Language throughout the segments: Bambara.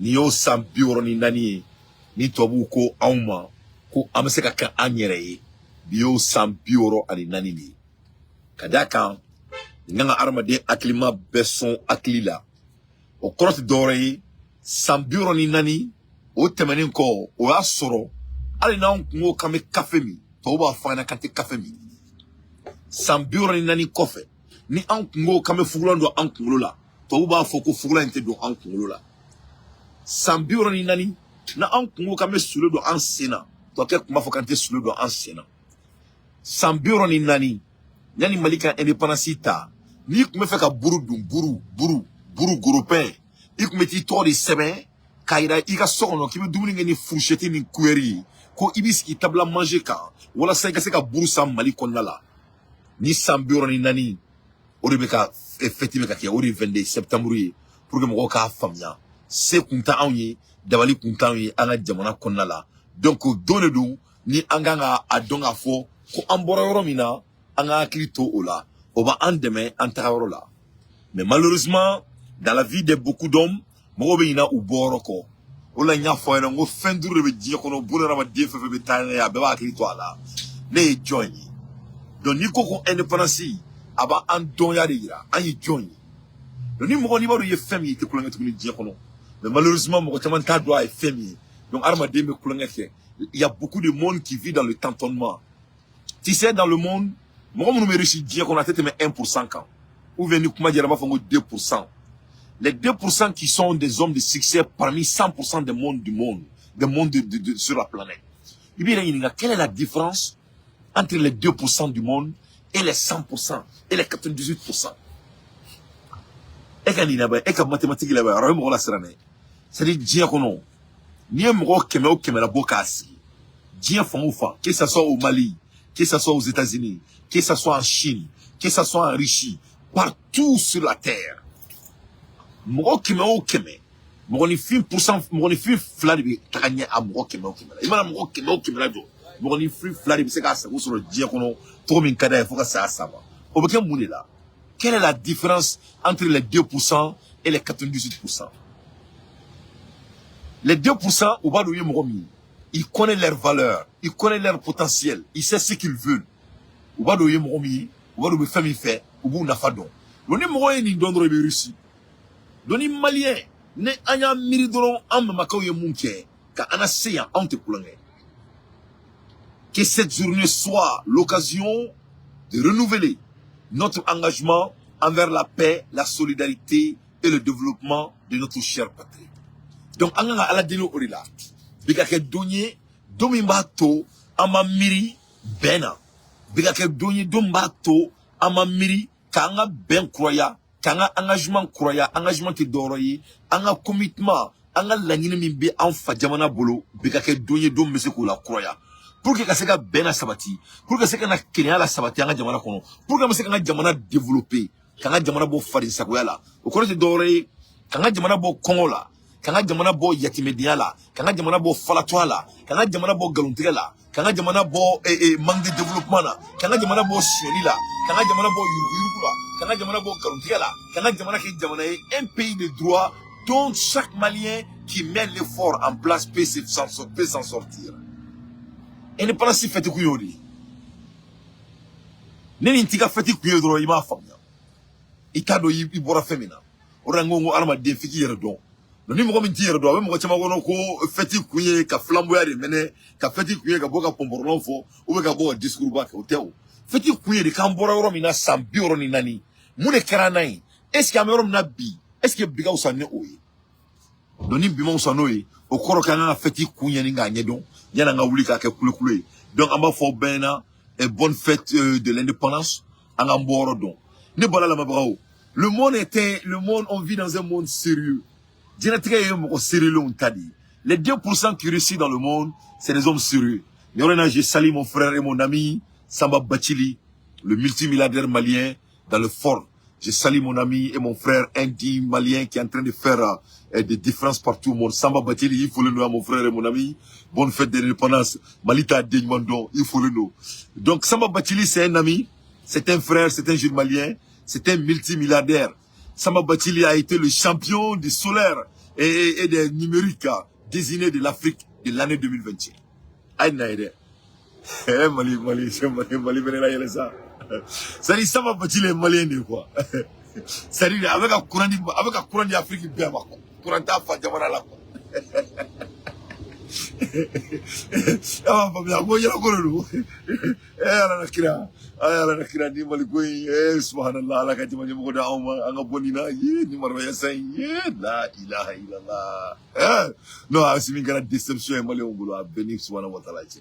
Nin y'o san 64 ye ni tubabuw ko anw ma ko an bɛ se ka kɛ an yɛrɛ ye. Bi y'o san 64 de ye. Ka d'a kan nin kan ka hadamaden hakilima bɛɛ sɔn hakili la. O kɔrɔ tɛ dɔwɛrɛ ye, san 64 o tɛmɛnen kɔ, o y'a sɔrɔ hali n'anw kun ko k'an bɛ kafe min, tɔw b'a fɔ an ɲɛna k'an tɛ kafe min. San 64 kɔfɛ, ni an kun ko k'an bɛ fugulan don an kunkolo la, tɔw b'a fɔ ko fugulan in tɛ don an kunkolo la. San 64, na an kun ko k'an bɛ soulier don an sen na, tɔkɛ tun b'a fɔ k'an tɛ soulier don an sen na. San 64, yanni Mali ka indépendance ta, n'i tun bɛ fɛ ka buru dun, buru buru buru gros pain, i tun bɛ t'i tɔgɔ de sɛbɛn k'a yira i ka so kɔnɔ k'i bɛ dumuni kɛ ni fourchette ni cuillère ye, ko i b'i sigi table à manger kan walasa i ka se ka buru san Mali kɔnɔna la. Ni san 64, o de bɛ ka fête bɛ ka kɛ, o de ye 22 septembre ye, pour que mɔgɔw k'a faamuya, se kun tɛ anw ye, dabali kun t'anw ye an ka jamana kɔnɔna la. Donc don de don ni an kan ka a dɔn k'a fɔ ko an bɔra yɔrɔ min na, an ka hakili to o la, o b'an dɛmɛ an tagayɔrɔ la. Mais malheureusement, dans la vie de beaucoup d'hommes, mɔgɔw bɛ ɲinɛ u bɔyɔrɔ kɔ. O la n y'a fɔ aw ɲɛna n ko fɛn duuru de bɛ diɲɛ kɔnɔ, buna hadamaden fɛn fɛn bɛ taa ɲɛ, a bɛɛ b'a hakili to a la: ne ye jɔn ye? Donc n'i ko ko indépendance, a b'an dɔnya de yira an ye jɔn ye. Donc ni mɔgɔ n'i b'a dɔn i ye fɛn min ye, i tɛ kulonkɛ tuguni diɲɛ kɔnɔ. Mais malheureusement, mɔgɔ caman t'a dɔn a ye fɛn min ye. Donc hadamaden bɛ kulonkɛ kɛ. Il y a beaucoup de monde qui vit dans le tâtonnement. Tu sais, dans le monde, mɔgɔ minnu bɛ réussir diɲɛ kɔnɔ, a tɛ tɛmɛ 1% kan, ou bien ni kuma jɛra, n b'a fɔ ko 2%. Les 2% qui sont des hommes de succès parmi 100% des mondes du monde, des mondes sur la planète. I b'i yɛrɛ ɲininka, quelle est la différence entre les 2% du monde et les 100% et les 98%? E ka nin labɛn, e ka mathématique labɛn, a bɛ mɔgɔ lasiran dɛ. C'est à dire, diɲɛ kɔnɔ, n'i ye mɔgɔ kɛmɛ o kɛmɛ labɔ k'a sigi diɲɛ fan o fan, que ça soit au Mali, que ça soit aux États-Unis, que ça soit en Chine, que ça soit en Russie, partout sur la terre, mɔgɔ kɛmɛ o kɛmɛ, mɔgɔninfin pourcent, mɔgɔninfin fila de bɛ taga ɲɛ a mɔgɔ kɛmɛ o kɛmɛ la. I mana mɔgɔ kɛmɛ o kɛmɛ lajɔ, mɔgɔninfin fila de bɛ se k'a sago sɔrɔ diɲɛ kɔnɔ cogo min ka d'a ye fo ka saya s'a ma. O bɛ kɛ mun de la? Quelle est la différence entre les 2% et les 98%? Les 2%, u b'a dɔn u ye mɔgɔ min ye. Ils connaissent leur valeur, ils connaissent leur potentiel, ils savent ce qu'ils veulent. U b'a dɔn u ye mɔgɔ min ye, u b'a dɔn u bɛ fɛn min fɛ, u b'u nafa dɔn. Donc ni mɔgɔ ye nin dɔn dɔrɔn, i bɛ réussir. Donc ni Malien, ni an y'an miiri dɔrɔn, an mamakaw ye mun kɛ ka an lase yan, anw tɛ kulonkɛ. Que cette journée soit l'occasion de renouveler notre engagement envers la paix, la solidarité et le développement de notre chère patrie. Donc an kan ka Ala deli o de la. Bi ka kɛ don ye, don min b'a to an ma miiri bɛn na. Bi ka kɛ don ye, don min b'a to an ma miiri k'an ka bɛn kuraya, k'an ka engagement kuraya. Engagement tɛ dɔwɛrɛ ye, an ka commitment, an ka laɲini min bɛ an fa jamana bolo. Bi ka kɛ don ye, don min bɛ se k'o la kuraya, pour que ka se ka bɛn la sabati, pour que ka se ka na kelenya la sabati an ka jamana kɔnɔ, pour que an bɛ se k'an ka jamana développer, k'an ka jamana bɔ fadensagoya la. O kɔrɔ tɛ dɔwɛrɛ ye, k'an ka jamana bɔ kɔngɔ la, k'an ka jamana bɔ yatimɛdenya la, k'an ka jamana bɔ falatɔya la, k'an ka jamana bɔ nkalontigɛ la, k'an ka jamana bɔ manque de développement la, k'an ka jamana bɔ sonyɛli la, k'an ka jamana bɔ yuruguyurugu la, k'an ka jamana bɔ nkalontigɛ la, k'an ka jamana kɛ jamana ye, un pays de droit dont chaque Malien qui met l'effort en place peut s'en sortir. Indépendance fête kun y'o de ye. Ne ni t'i ka fête kun ye dɔrɔn, i m'a faamuya, i t'a dɔn i bɔra fɛn min na. O de la n ko hadamaden f'i k'i yɛrɛ dɔn. Donc ni mɔgɔ min t'i yɛrɛ dɔn, a bɛ mɔgɔ caman kɔnɔ ko fête kun ye ka flamboya de mɛnɛ, ka fête kun ye ka bɔ ka pɔnpɔrɔnw fɔ, ou bien ka bɔ ka discours ba kɛ. O tɛ. O fête kun ye de k'an bɔra yɔrɔ min na san 64, mun de kɛra an na yen? Est ce que an bɛ yɔrɔ min na bi, est ce que bi ka fisa ni o ye? Donc ni bi ma fisa n'o ye, o kɔrɔ k'an ka fête kun ɲɛni k'a ɲɛdɔn yanni an ka wuli k'a kɛ kulekule ye. Donc an b'a fɔ bɛɛ ɲɛna, bonne fête de l'indépendance. An k'an bɔ yɔrɔ dɔn. Ne bɔra lamɛnbagaw, le monde était le monde, on vit dans un monde sérieux. Diɲɛlatigɛ ye mɔgɔ sérieux ta de ye. Les 2% qui réussissent dans le monde, c'est des hommes sérieux. Nin yɔrɔ in na, je salue mon frère et mon ami Samba Bachili, le multimilliardaire malien dans le fort. Je salue mon ami et mon frère indigne malien qui est en train de faire des différences partout au monde. Samba Bachili, il faut le nom à mon frère et mon ami. Bonne fête de l'indépendance. Malita Denyumandon, il faut le nom. Donc Samba Bachili, c'est un ami, c'est un frère, c'est un jeune malien, c'est un multimilliardaire. Samba Bachili a été le champion du solaire. et des numériques désignés de l'Afrique de l'année 2021. Aïe, naïde. Eh, Mali, Mali, Mali, Mali, Mali, Mali, ça. C'est-à-dire, Samba Bathily est malien, quoi. C'est-à-dire, avec un courant, avec un courant d'Afrique, bien, quoi. Courant fa jamana la, quoi. A b'a faamuya ko yɛlɛko de don. Eh, ala na kira, ay ala na kira, ni Mali ko in, eh, subhanallah, ala ka jama ɲɛmɔgɔ d'anw ma, an ka bɔ nin na ye ni marabaya san in ye, la ilaha illallah. Eh, non, Assimi kɛra déception ye maliyɛnw bolo, a bɛɛ ni subhanahu wa taala cɛ.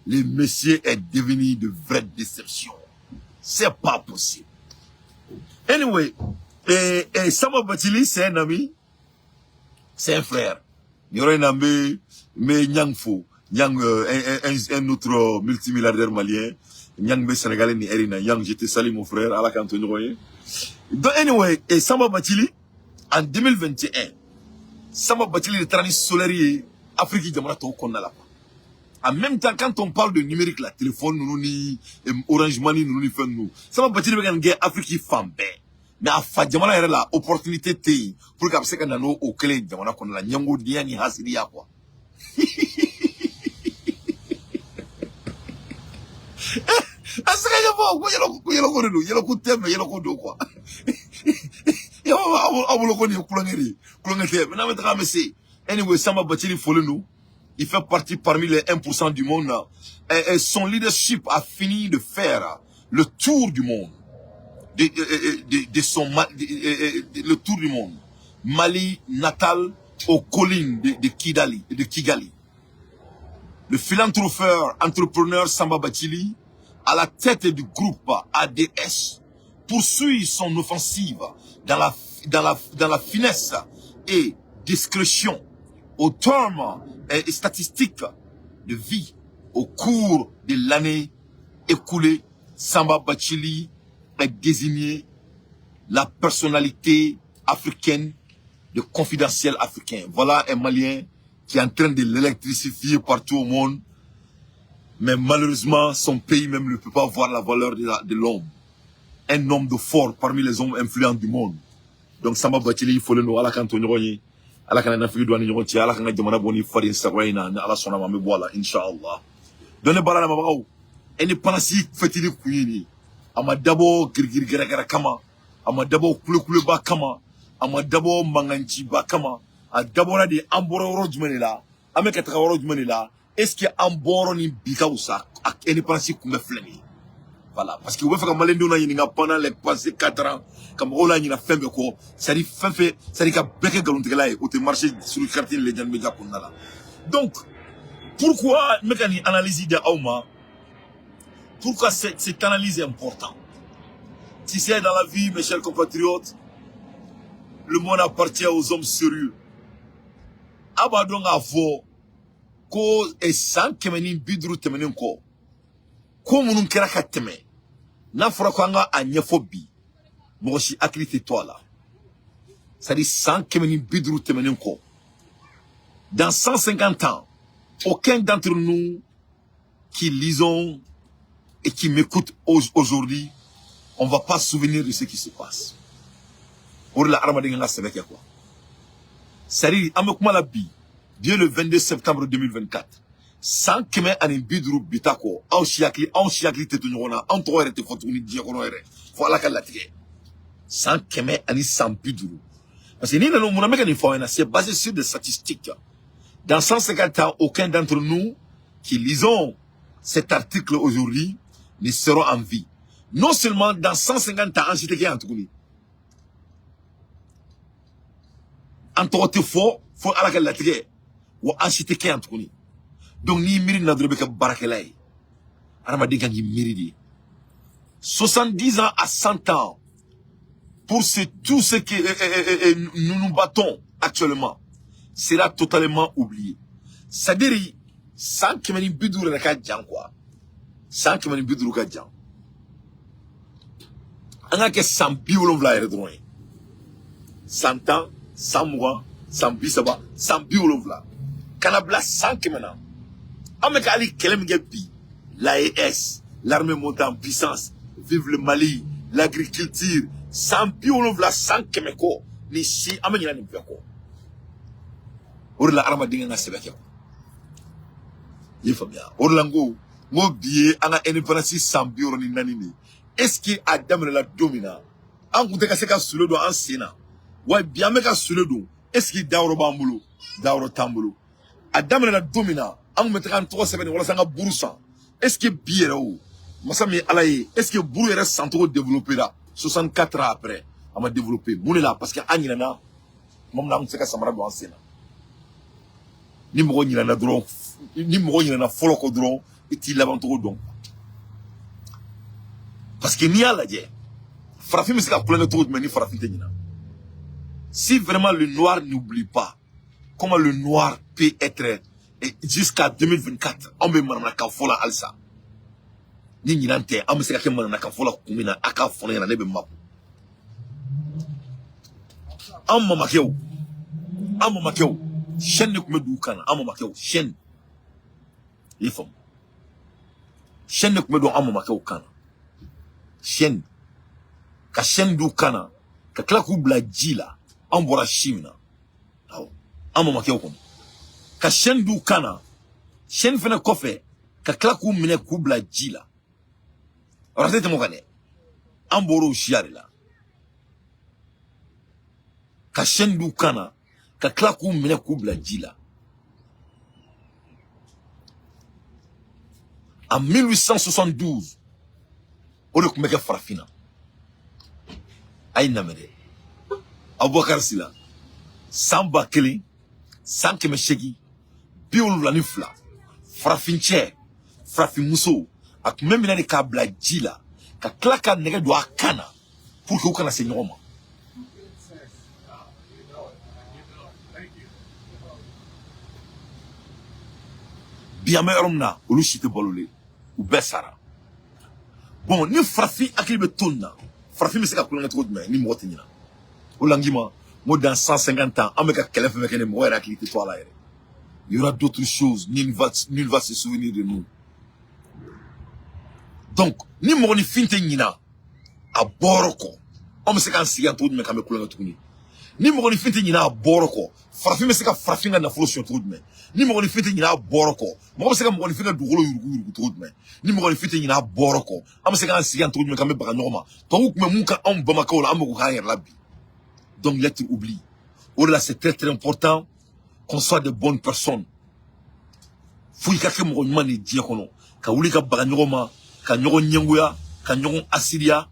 Le monsieur est devenu de vraie déception, c'est pas possible. Anyway, et Samba Bathily, c'est un ami, c'est un frère. Nin yɔrɔ in na, n bɛ Ɲang fo. Ɲang, un autre multimilliardaire malien. Ɲang bɛ Sénégal ni heure in na. Ɲang, je te salue, mon frère, ala k'an to ɲɔgɔn ye. Donc anyway, et Samba Bathily, en 2021, Samba Bathily de taara ni solaire ye Afrique jamana tɔw kɔnɔna la, quoi. En même temps, quand on parle de numérique, la téléphone ninnu ni Orange Money ninnu ni fɛn ninnu, Samba Bathily bɛ ka nin kɛ Afrique fan bɛɛ. Mais a fa jamana yɛrɛ la, opportunité tɛ yen pour que a bɛ se ka na n'o o kelen ye jamana kɔnɔ la, ɲɛngodenya ni hasidiya, quoi. A se ka ɲɛfɔ ko yɛlɛko, ko yɛlɛko de don, yɛlɛko tɛ, mais yɛlɛko don, quoi. Aw bolo ko nin ye kulonkɛ de ye, kulonkɛ tɛ. Mais n'an bɛ taga, an bɛ se. Anyway, Samba Bathily folen don. Il fait partie parmi les 1% du monde. Et son leadership a fini de faire le tour du monde. De son de, le tour du monde. Mali natal aux collines de Kidali, de Kigali. Le philanthropeur, entrepreneur Samba Bathily, à la tête du groupe ADS, poursuit son offensive dans la finesse et discrétion au terme et statistiques de vie au cours de l'année écoulée. Samba Bathily est désigné la personnalité africaine de Confidentiel africain. Voilà un Malien qui est en train de l'électrifier partout au monde. Mais malheureusement, son pays même ne peut pas voir la valeur de l'homme. Un homme de fort parmi les hommes influents du monde. Donc Samba Bathily, il faut le nous, ala k'an to ɲɔgɔn ye. Ala kana nafigi don an ni ɲɔgɔn cɛ, ala k'an ka jamana bɔ ni faden sagoya in na, ni ala sɔnna ma, an bɛ bɔ a la, inshallah. Donc ne baara lamɛnbagaw, indépendance fêtili kun ye nin ye. A ma dabɔ girigiri gɛrɛgɛrɛ kama, a ma dabɔ kulekuleba kama, a ma dabɔ mankanciba kama. A dabɔra de, an bɔra yɔrɔ jumɛn de la, an bɛ ka taga yɔrɔ jumɛn de la? Est ce que an bɔyɔrɔ ni bi ka wusa? A indépendance kunbɛ filɛ nin ye. Voilà, parce que u bɛ fɛ ka maliyɛndenw la ɲininka pendant les passés 4 ans, ka mɔgɔw la ɲina fɛn bɛɛ kɔ, c'est à dire fɛn fɛn, c'est à dire ka bɛɛ kɛ nkalontigɛla ye, o tɛ marché sur carte ni Ledian Media kɔnɔna la. Donc pourquoi n bɛ ka nin analyse di aw ma? Pourquoi cette analyse est importante? Tu sais, dans la vie, mes chers compatriotes, le monde appartient aux hommes sérieux. A b'a dɔn k'a fɔ ko san 150 tɛmɛnen kɔ, ko minnu kɛra ka tɛmɛ, n'a fɔra ko an ka a ɲɛfɔ bi, mɔgɔ si hakili tɛ to a la. C'est à dire san 150 tɛmɛnen kɔ, dans 150 ans, aucun d'entre nous qui lisons et qui m'écoute aujourd'hui, on va pas se souvenir de ce qui se passe. O de la, hadamaden kan ka sɛbɛ kɛ, quoi. C'est à dire, an bɛ kuma la bi, bi ye le 22 septembre 2024, san 150 bi ta kɔ, aw si hakili, anw si hakili tɛ to ɲɔgɔn na, anw tɔgɔ yɛrɛ tɛ fɔ tuguni diɲɛ kɔnɔ yɛrɛ, fo ala ka latigɛ. San kɛmɛ ani san bi duuru. Parce que n'i nana, mun na n bɛ ka nin fɔ aw ɲɛna? C'est basé sur des statistiques. Dans 150 ans, aucun d'entre nous qui lisons cet article aujourd'hui ne seront en vie. Non seulement dans 150 ans, an si tɛ kɛ yan tuguni, an tɔgɔ tɛ fɔ fo ala ka latigɛ, wa an si tɛ kɛ yan tuguni. Donc n'i miiri na dɔrɔn, i bɛ kɛ baarakɛla ye. Hadamaden kan k'i miiri de. 70 ans à 100 ans pour ce, tout ce que nous nous battons actuellement sera totalement oublié. C'est-à-dire san 150 yɛrɛ ka jan, quoi. San 150 ka jan. An ka kɛ san 70 yɛrɛ dɔrɔn ye. San 10, san 20, san 30, san 70. Kana bila san 100 na. An bɛ ka hali kɛlɛ min kɛ bi, l'AES, l'armée monte en puissance, vive le Mali, l'agriculture, san 70, san 100 kɔ, ni si an bɛ ɲinɛ nin bɛɛ kɔ. O de la hadamaden kan ka sɛbɛ kɛ. I ye faamuya? O de la n ko bi ye an ka indépendance san 64 de ye. Est ce que a daminɛna don min na, an kun tɛ ka se ka soulier don an sen na wa? Bi an bɛ ka soulier don, est ce que dayɔrɔ b'an bolo? Dayɔrɔ t'an bolo. A daminɛna don min na, an kun bɛ taga an tɔgɔ sɛbɛn walasa an ka buru san. Est ce que bi yɛrɛ, o masa min ye Ala ye, est ce que buru yɛrɛ sancogo développé la 64 ans après? A ma développé. Mun de la? Parce que an ɲinɛna tuma min na, an tun tɛ se ka samara don an sen na. Ni mɔgɔ ɲinɛna dɔrɔn, ni mɔgɔ ɲinɛna fɔlɔ kɔ dɔrɔn, i t'i laban cogo dɔn. Parce que n'i y'a lajɛ, farafin bɛ se ka kulonkɛ cogo jumɛn ni farafin tɛ ɲina? Si vraiment le noir n'oublie pas, comment le noir peut être jusqu'à 2024, anw bɛ manamanakan fɔ la halisa? Ni ɲinan tɛ, an bɛ se ka kɛ manamanakan fɔ la kun min na, a k'a fɔ ne ɲɛna, ne bɛ makun. An mamakɛw, an mamakɛw, chaîne de tun bɛ dugu kan na. An mamakɛw, chaîne, i ye faamu, chaîne de tun bɛ don an mamakɛw kan na. Chaîne, ka chaîne d'u kan na, ka tila k'u bila ji la. An bɔra si min na, awɔ, an mamakɛw kɔnɔ, ka chaîne d'u kan na, chaîne fɛnɛ kɔfɛ, ka tila k'u minɛ k'u bila ji la. Ɔrɔ tɛ tɛmɛ o kan dɛ. An bɔr'o siya de la, ka chaîne d'u kan na, ka tila k'u minɛ k'u bila ji la. En 1872, o de tun bɛ kɛ farafinna. A ye lamɛn dɛ. Abubakar Sila, san 1872, farafin cɛ, farafin muso, a tun bɛ minɛ de k'a bila ji la, ka tila ka nɛgɛ don a kan na pour que u kana se ɲɔgɔn ma. Bi an bɛ yɔrɔ min na, olu si tɛ balolen, u bɛɛ sara. Bon, ni farafin hakili bɛ to nin na, farafin bɛ se ka kulonkɛ cogo jumɛn ni mɔgɔ tɛ ɲina? O la n k'i ma, n ko dans 150 ans, an bɛ ka kɛlɛ fɛn fɛn kɛ, ni mɔgɔ yɛrɛ hakili tɛ to a la yɛrɛ. Il y aura d'autres choses, nul va se souvenir de nous. Donc ni mɔgɔninfin tɛ ɲina a bɔyɔrɔ kɔ, anw bɛ se k'an sigi yan cogo jumɛn k'an bɛ kulonkɛ tuguni? Ni mɔgɔninfin tɛ ɲinɛ a bɔyɔrɔ kɔ, farafin bɛ se ka farafin ka nafolo suɲɛ cogo jumɛn? Ni mɔgɔninfin tɛ ɲinɛ a bɔyɔrɔ kɔ, mɔgɔ bɛ se ka mɔgɔninfin ka dugukolo yurugu yurugu cogo jumɛn? Ni mɔgɔninfin tɛ ɲinɛ a bɔyɔrɔ kɔ, an bɛ se k'an sigi yan cogo jumɛn k'an bɛ baga ɲɔgɔn ma? Tubabuw tun bɛ mun kan anw bamakaw la, an bɛ k'o k'an yɛrɛ la bi. Donc l'être oublie. O de la, c'est très très important qu'on soit de bonnes personnes. Fo i ka kɛ mɔgɔ ɲuman de ye diɲɛ kɔnɔ, ka wuli ka baga ɲɔgɔn ma, ka ɲɔgɔn ɲɛngoya, ka ɲɔgɔn asiriya,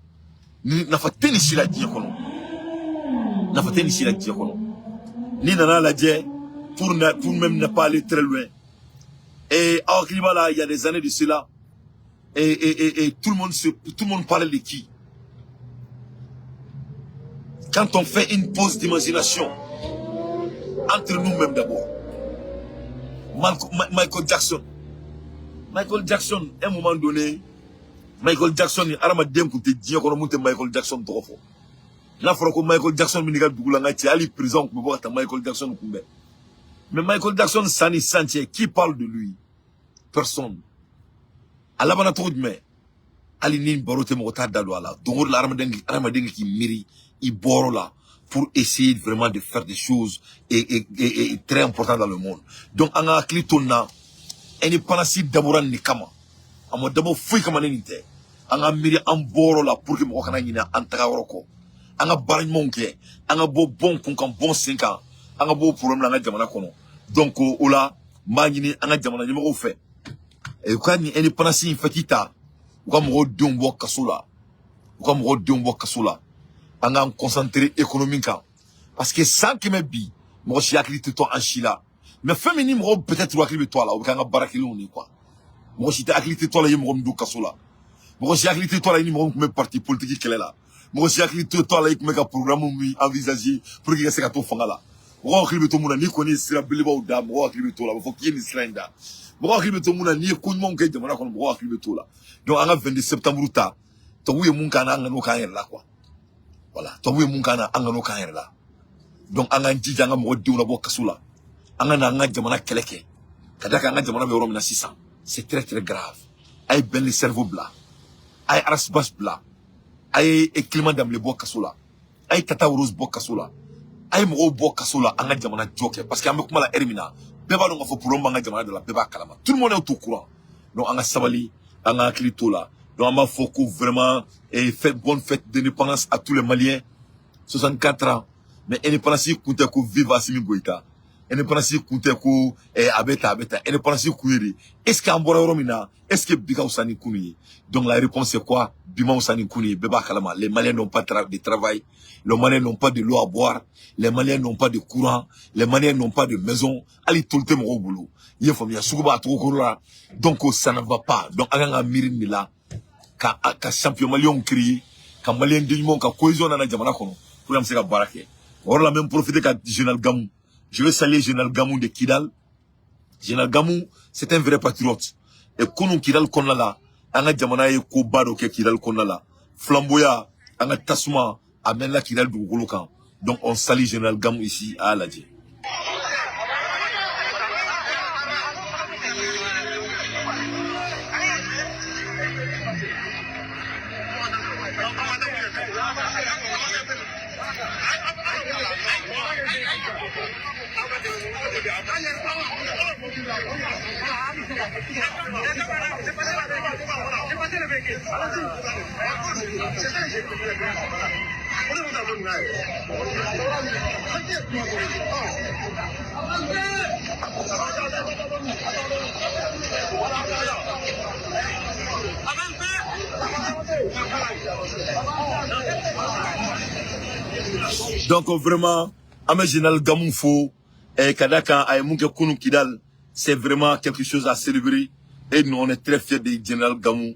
ni nafa tɛ nin si la diɲɛ kɔnɔ. Nafa tɛ nin si la diɲɛ kɔnɔ. N'i nana lajɛ, pour même ne pas aller très loin, et aw hakili b'a la, il y a des années de cela, et tout le monde parlait de qui? Quand on fait une pause d'imagination entre nous-mêmes d'abord, Michael Jackson, Michael Jackson, à un moment donné, Michael Jackson ni hadamaden tun tɛ diɲɛ kɔnɔ mun tɛ Michael Jackson tɔgɔ fɔ. N'a fɔra ko Michael Jackson bɛ n'i ka dugu la, n ka cɛ, hali président tun bɛ bɔ ka taa Michael Jackson kunbɛn. Mais Michael Jackson san ni san cɛ, qui parle de lui? Personne. A labanna cogo jumɛn? Hali ni baro tɛ, mɔgɔ t'a da don a la. Donc o de la, hadamaden k'i miiri i bɔyɔrɔ la pour essayer vraiment de faire des choses et très important dans le monde. Donc an ka hakili to nin na, indépendance dabɔra nin de kama, a ma dabɔ foyi kama ni nin tɛ. An ka miiri an bɔyɔrɔ la pour que mɔgɔ kana ɲinɛ an tagayɔrɔ kɔ. An ka baara ɲumanw kɛ, an ka bɔ bɔn kun kan, bɔn sen kan, an ka bɔ o problème la an ka jamana kɔnɔ. Donc o la, n b'a ɲini an ka jamana ɲɛmɔgɔw fɛ, u ka nin indépendance in fɛti ta, u ka mɔgɔw denw bɔ kaso la, u ka mɔgɔw denw bɔ kaso la. An k'an concentrer économie kan, parce que san 100 bi, mɔgɔ si hakili tɛ to an si la. Mais fɛn min ni mɔgɔw peut-être hakili bɛ to a la, o bɛ k'an ka baara kelenw de quoi. Mɔgɔ si tɛ hakili tɛ to a la i ye mɔgɔ min don kaso la. Mɔgɔ si hakili tɛ to a la i ni mɔgɔ min tun bɛ parti politique kɛlɛ la. Mɔgɔ si hakili tɛ to a la i tun bɛ ka programme min envisager pour que i ka se ka to fanga la. Mɔgɔw hakili bɛ to mun na? N'i kɔni ye sira belebelebaw da, mɔgɔw hakili bɛ to o la, a bɛ fɔ k'i ye nin sira in da. Mɔgɔw hakili bɛ to mun na? N'i ye ko ɲumanw kɛ jamana kɔnɔ, mɔgɔw hakili bɛ to o la. Donc an ka 22 septembre ta, tubabuw ye mun k'an na, an ka n'o k'an yɛrɛ la quoi. Voilà, tubabuw ye mun k'an na, an ka n'o k'an yɛrɛ la. Donc an k'an jija, an ka mɔgɔ denw labɔ kaso la, an ka na an ka jamana kɛlɛ kɛ, ka d'a kan an ka jamana bɛ yɔrɔ min na sisan, c'est très très grave. A ye Ben le Cerveau bila, a ye Ras Bath bila, a ye Clément Dembélé bɔ kaso la, a ye Tata Rose bɔ kaso la. A ye mɔgɔw bɔ kaso la, an ka jamana jɔ kɛ, parce que an bɛ kuma la heure min na, bɛɛ b'a dɔn k'a fɔ problème b'an ka jamana de la, bɛɛ b'a kalama, tout le monde est au courant. Donc an ka sabali, an ka hakili t'o la. Donc an b'a fɔ ko vraiment fête, bonne fête d'indépendance à tous les Maliens, 64 ans. Mais indépendance kun tɛ ko vive Assimi Goïta, indépendance kun tɛ ko a bɛ tan, a bɛ tan. Indépendance kun ye de, est ce que an bɔra yɔrɔ min na, est ce que bi ka fisa ni kunu ye? Donc la réponse, c'est quoi? Bi ma fisa ni kunu ye, bɛɛ b'a kalama. Les Maliens n'ont pas de travail, les Maliens n'ont pas de l'eau à boire, les Maliens n'ont pas de courant, les Maliens n'ont pas de maison, hali toli tɛ mɔgɔw bolo, i ye faamuya, sugu b'a cogo kɔrɔ la. Donc ça ne va pas. Donc an kan ka miiri nin de la, ka champion maliyɛnw créer, ka maliyɛn den ɲumanw ka cohésion nana jamana kɔnɔ pour que an bɛ se ka baara kɛ. O yɔrɔ la, n bɛ n profiter ka général Gamou, je vais saluer général Gamou de Kidal. Général Gamou, c'est un vrai patriote. Et kunun Kidal kɔnɔna la, an ka jamana ye koba dɔ kɛ Kidal kɔnɔna la, flamboya, an ka tasuma a mɛnna Kidal dugukolo kan. Donc on salue général Gamou ici, a y'a lajɛ. Donc vraiment, an bɛ général Gamou fo ka da kan a ye mun kɛ kunun Kidal, c'est vraiment quelque chose à célébrer et nous, on est très fiers de général Gamou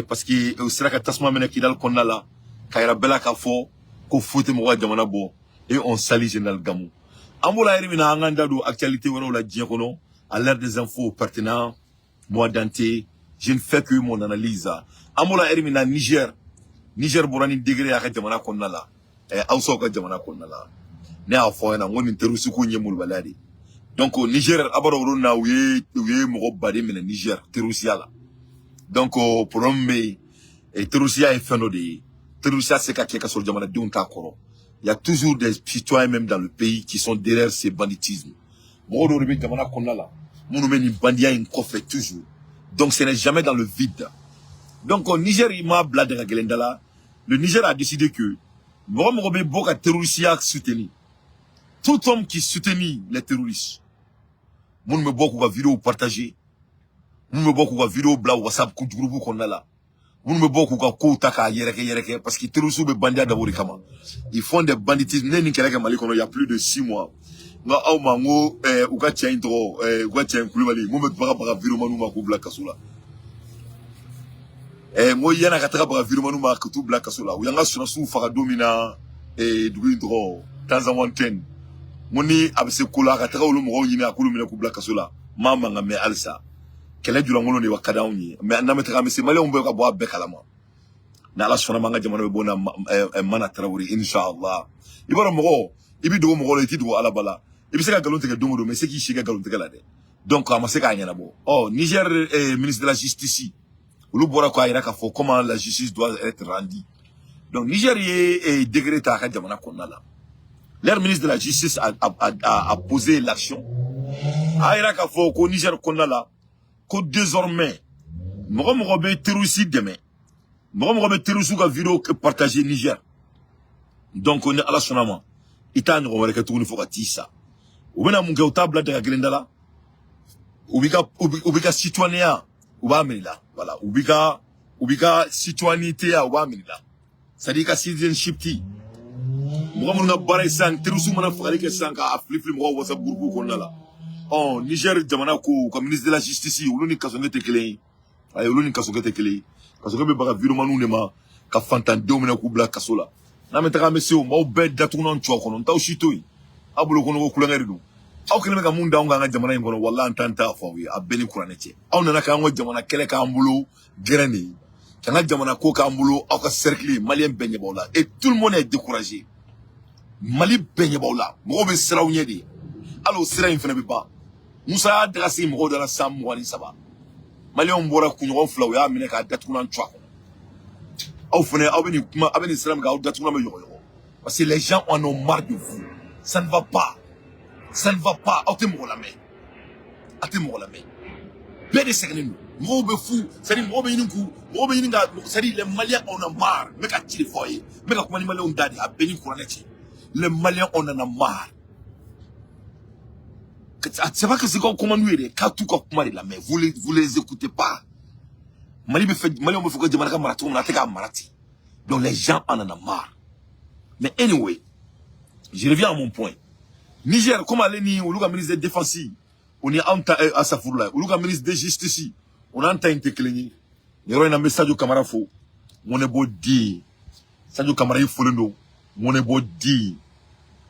parce que u sera ka tasuma minɛ Kidal kɔnɔna la ka yira bɛɛ la k'a fɔ ko foyi tɛ mɔgɔ ka jamana bɔ, et on salue général Gamou. An b'o la yɛrɛ min na, an k'an da don actualité wɛrɛw la diɲɛ kɔnɔ, à l'ère des infos pertinents. Moi, Dante, je ne fais que mon analyse. An b'o la yɛrɛ min na, Niger bɔra ni degré y'a ka jamana kɔnɔna la, Hausaw ka jamana kɔnɔna la. Ne y'a fɔ aw ɲɛna n ko nin terroriste ko in ye molobaliya de ye. Donc Niger, a b'a dɔn olu na, u ye mɔgɔ baden minɛ Niger terrorisiya la. Donc problème bɛ yen, terrorisiya ye fɛn dɔ de ye, terrorisiya tɛ se ka kɛ ka sɔrɔ jamanadenw t'a kɔrɔ. Il y a toujours des citoyens même dans le pays qui sont derrière ces banditismes. Mɔgɔ dɔw de bɛ jamana kɔnɔna la minnu bɛ nin bandiya in kɔfɛ toujours. Donc ce n'est jamais dans le vide. Donc Niger, il m'a bila daga gɛlɛn da la. Le Niger a décidé que mɔgɔ mɔgɔ bɛ bɔ ka terrorisiya soutenir, tout homme qui soutenit les terroristes, minnu bɛ bɔ k'u ka vidéo partager, minnu bɛ bɔ k'u ka vidéo bila WhatsApp groupe kɔnɔna la, minnu bɛ bɔ k'u ka kow ta k'a yɛrɛkɛ yɛrɛkɛ, parce que terroristes bɛ bandiya dabɔ o de kama, ils font des banditismes. Ne ye nin kɛlɛ kɛ Mali kɔnɔ il y a plus de 6 mois, n ko aw ma n ko u ka cɛ in tɔgɔ, u ka cɛ in Kulubali mun bɛ baga baga vidéomanw ma k'u bila kaso la, n ko yan'a ka taga baga vidéomanw ma ka t'u bila kaso la, u y'an ka sɔrɔdasiw faga don min na, dugu in tɔgɔ Tanzanwantɛn, n ko ni a bɛ se ko la, a ka taga olu mɔgɔw ɲini, a k'olu minɛ k'u bila kaso la. N m'a mankan mɛn halisa. Kɛlɛ julankolon de ka d'anw ye, mais n'an bɛ taga, an bɛ se, maliyɛnw bɛ ka bɔ a bɛɛ kalama. Ni Ala sɔnna ma, an ka jamana bɛ bɔ na mana Tarawele, inshallah. I b'a dɔn, mɔgɔ i bɛ dogo mɔgɔ la, i t'i dogo Ala ba la. I bɛ se ka nkalon tigɛ don o don, mais i se k'i si kɛ nkalon tigɛ la dɛ. Donc a ma se k'a ɲɛnabɔ. Ɔ Niger ministre de la justice, olu bɔra k'a yira k'a fɔ comment la justice doit être rendue. Donc Niger ye degré ta a ka jamana kɔnɔna la. Leur ministre de la justice a posé l'action, a yira k'a fɔ ko Niger kɔnɔna la, ko désormais mɔgɔ mɔgɔ bɛ terroriste dɛmɛ, mɔgɔ mɔgɔ bɛ terroriste ka vidéo partager Niger, donc ni Ala sɔnna ma, i t'a ɲɔgɔn wɛrɛ kɛ tuguni fo ka t'i sa. U bɛna mun kɛ? U t'a bila daga kelen da la, u b'i ka citoyenneya, u b'a minɛ i la. Voilà, u b'i ka citoyenneté ya, u b'a minɛ i la, c'est à dire i ka citizenship ti. Mɔgɔ minnu ka baara ye sisan, terroriste mana fagali kɛ sisan k'a fili fili mɔgɔw WhatsApp groupe kɔnɔna la, ɔ Niger jamana ko u ka ministre de la justice, olu ni Kassogué tɛ kelen ye. Ayi, olu ni Kassogué tɛ kelen ye. Kassogué bɛ baga vidéomanw de ma ka fantandenw minɛ k'u bila kaso la. N'an bɛ taga, an bɛ se o maaw bɛɛ datugunan cɔ kɔnɔ, n t'aw si to yen. Aw bolo kɔnɔ ko kulonkɛ de don. Aw kɛlen bɛ ka mun d'anw kan an ka jamana in kɔnɔ, walahi an t'an ta fɔ aw ye, a bɛɛ ni kuranɛ cɛ. Aw nana k'an ka jamana kɛlɛ k'an bolo gɛrɛn de ye, k'an ka jamana ko k'an bolo aw ka cercle. Maliyɛn bɛɛ ɲɛ b'aw la et tout le monde est découragé. Mali bɛɛ ɲɛ b'aw la, mɔgɔw bɛ siran aw ɲɛ de, hali o sira in fana bɛ ban. Musa y'a daga sigi mɔgɔw da la san 23, maliyɛnw bɔra kunɲɔgɔn 2, u y'a minɛ k'a datugulan cu a kɔnɔ. Aw fana, aw bɛ nin kuma, aw bɛ nin sira min kan, aw datugulan bɛ yɔgɔyɔgɔ, parce que les gens en ont marre de vous. Ça ne va pas, ça ne va pas. Aw tɛ mɔgɔ lamɛn, aw tɛ mɔgɔ lamɛn. Bɛɛ de sɛgɛnnen don. Mɔgɔw bɛ fu, c'est à dire mɔgɔw bɛ ɲini k'u, mɔgɔw bɛ ɲini ka, c'est à dire les Maliens, on en a marre. N bɛ ka ci de fɔ aw ye, n bɛ ka kuma ni Malienw da de, a bɛɛ ni kuranɛ cɛ. Les Maliens, on en a marre. C'est pas que c'est comme comment nous yɛrɛ k'a t'u ka kuma de lamɛn. Vous les écoutez pas. Mali bɛ fɛ, Malienw bɛ fɛ ka jamana ka mara cogo min na, a tɛ k'a mara ten. Donc les gens en en a marre. Mais anyway, je reviens à mon point. Niger, comme ale ni olu ka ministre de défense, o ni anw ta, asafurula, olu ka ministre de justice, o n'an ta in tɛ kelen ye. Nin yɔrɔ in na, n bɛ Sadio Kamara fo, ŋɔnɛ bɔ den. Sadio Kamara, i folen don, ŋɔnɛ bɔ den.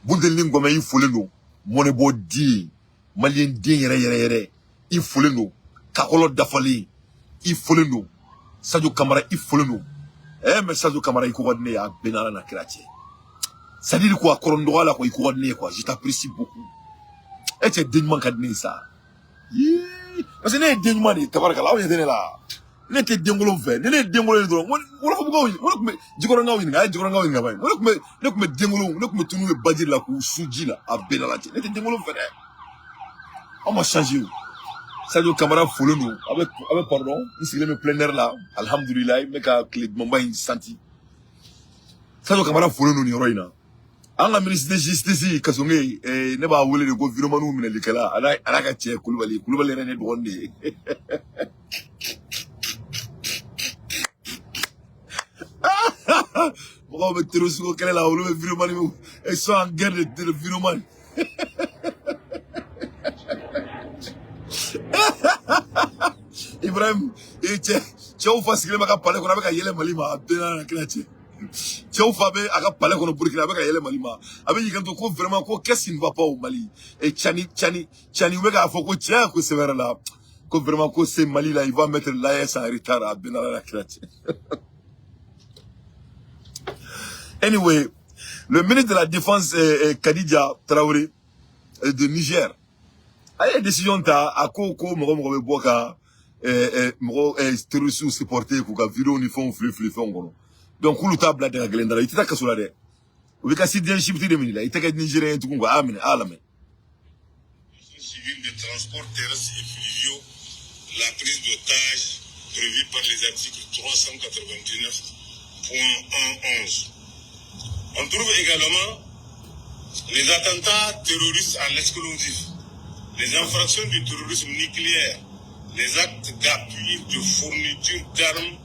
Bunteni ni Ngɔmɛ, i folen don, mɔnɛ bɔ den. Malien den yɛrɛ yɛrɛ yɛrɛ, i folen don. Kakɔlɔ dafalen, i folen don. Sadio Kamara, i folen don. Mais Sadio Kamara, i ko ka di ne ye, a bɛɛ n'Ala na kira cɛ. C'est à dire quoi, kɔrɔ dɔgɔ la quoi, i ko ka di ne ye quoi. Je t'apprécie beaucoup. E cɛ, den ɲuman ka di ne ye sa. Yii, parce que ne ye den ɲuman de ye, tabarikala. Aw ɲɛ tɛ ne la, ne tɛ denkolon fɛ. Ni ne ye denkolon ye dɔrɔn, wɔlɔfɔbugaw, o de tun bɛ Jikɔrɔnkaw ɲininka, a ye Jikɔrɔnkaw ɲininka bani. O de tun bɛ, ne tun bɛ denkolon, ne tun bɛ tunu ye baji la k'u su ji la, a bɛɛ n'Ala cɛ. Ne tɛ denkolon fɛ dɛ. Aw ma changer o. Sadio Kamara folen don. A bɛ pardon, n sigilen bɛ plein air la, alhamdulilayi, n bɛ ka tile dumanba in santi. Sadio Kamara folen don nin yɔrɔ in na. An ka ministre de justice Kassogué, ne b'a wele de ko viremaniw minɛlikɛla, a n'a ka cɛ Kulubali. Kulubali yɛrɛ ne dɔgɔnin de ye. Mɔgɔw bɛ terroriste ko kɛlɛ la, olu bɛ viremani, ils sont en guerre de viremani. Ibrahim, cɛ, cɛw fa sigilen bɛ ka palais kɔnɔ, a bɛ ka yɛlɛ Mali ma, a bɛɛ n'a kira cɛ. Cɛw fa bɛ a ka palais kɔnɔ Burkina, a bɛ ka yɛlɛ Mali ma, a bɛ y'i kanto ko vraiment ko qu'est-ce qui ne va pas au Mali. Et Tchani, Tchani, Tchani, u bɛ k'a fɔ ko cɛ ko sɛbɛrɛ la ko vraiment ko c'est Mali là, il va mettre l'AES en retard, a bɛɛ n'a kira cɛ. Anyway, le ministre de la Défense, Kadidja Traoré de Niger, a ye décision ta. A ko ko mɔgɔ mɔgɔ bɛ bɔ ka mɔgɔ terroristes supporter k'u ka vidéo ni fɛnw fili fili fɛnw kɔnɔ, donc k'olu t'a bila daga gɛlɛn da la, i tɛ taa kaso la dɛ, u bɛ ka citoyenship de minɛ i la, i tɛ kɛ Nigérien ye tugun quoi. A minɛ, a lamɛn. Civil de transport terrestre et fluviaux, la prise d'otages prévue par les articles 399.111. On trouve également les attentats terroristes à l'explosif, les infractions du terrorisme nucléaire, les actes d'appui, de fourniture d'armes,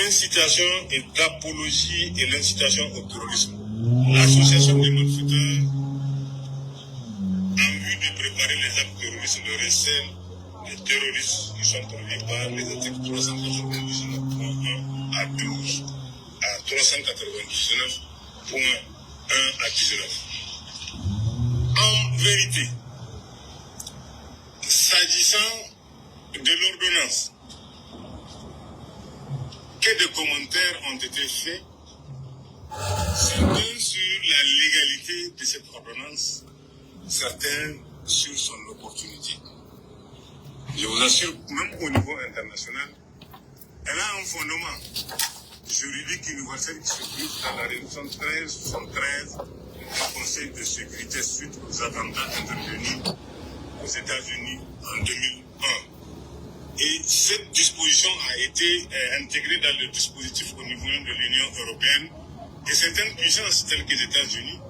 incitation et d'apologie et l'incitation au terrorisme, l'association des malfaiteurs en vue de préparer les actes terroristes, le recel des terroristes qui sont prévus par les articles 399.1 à 12 à 399.1 à 19. En vérité, s'agissant de l'ordonnance, que de commentaires ont été faits, certains sur la légalité de cette ordonnance, certains sur son opportunité. Je vous assure, même au niveau international, elle a un fondement juridique universel qui se trouve dans la résolution 1373 du Conseil de sécurité suite aux attentats intervenus aux États-Unis en 2001. Et cette disposition a été intégrée dans le dispositif au niveau de l'Union européenne. Et certaines puissances telles que les États-Unis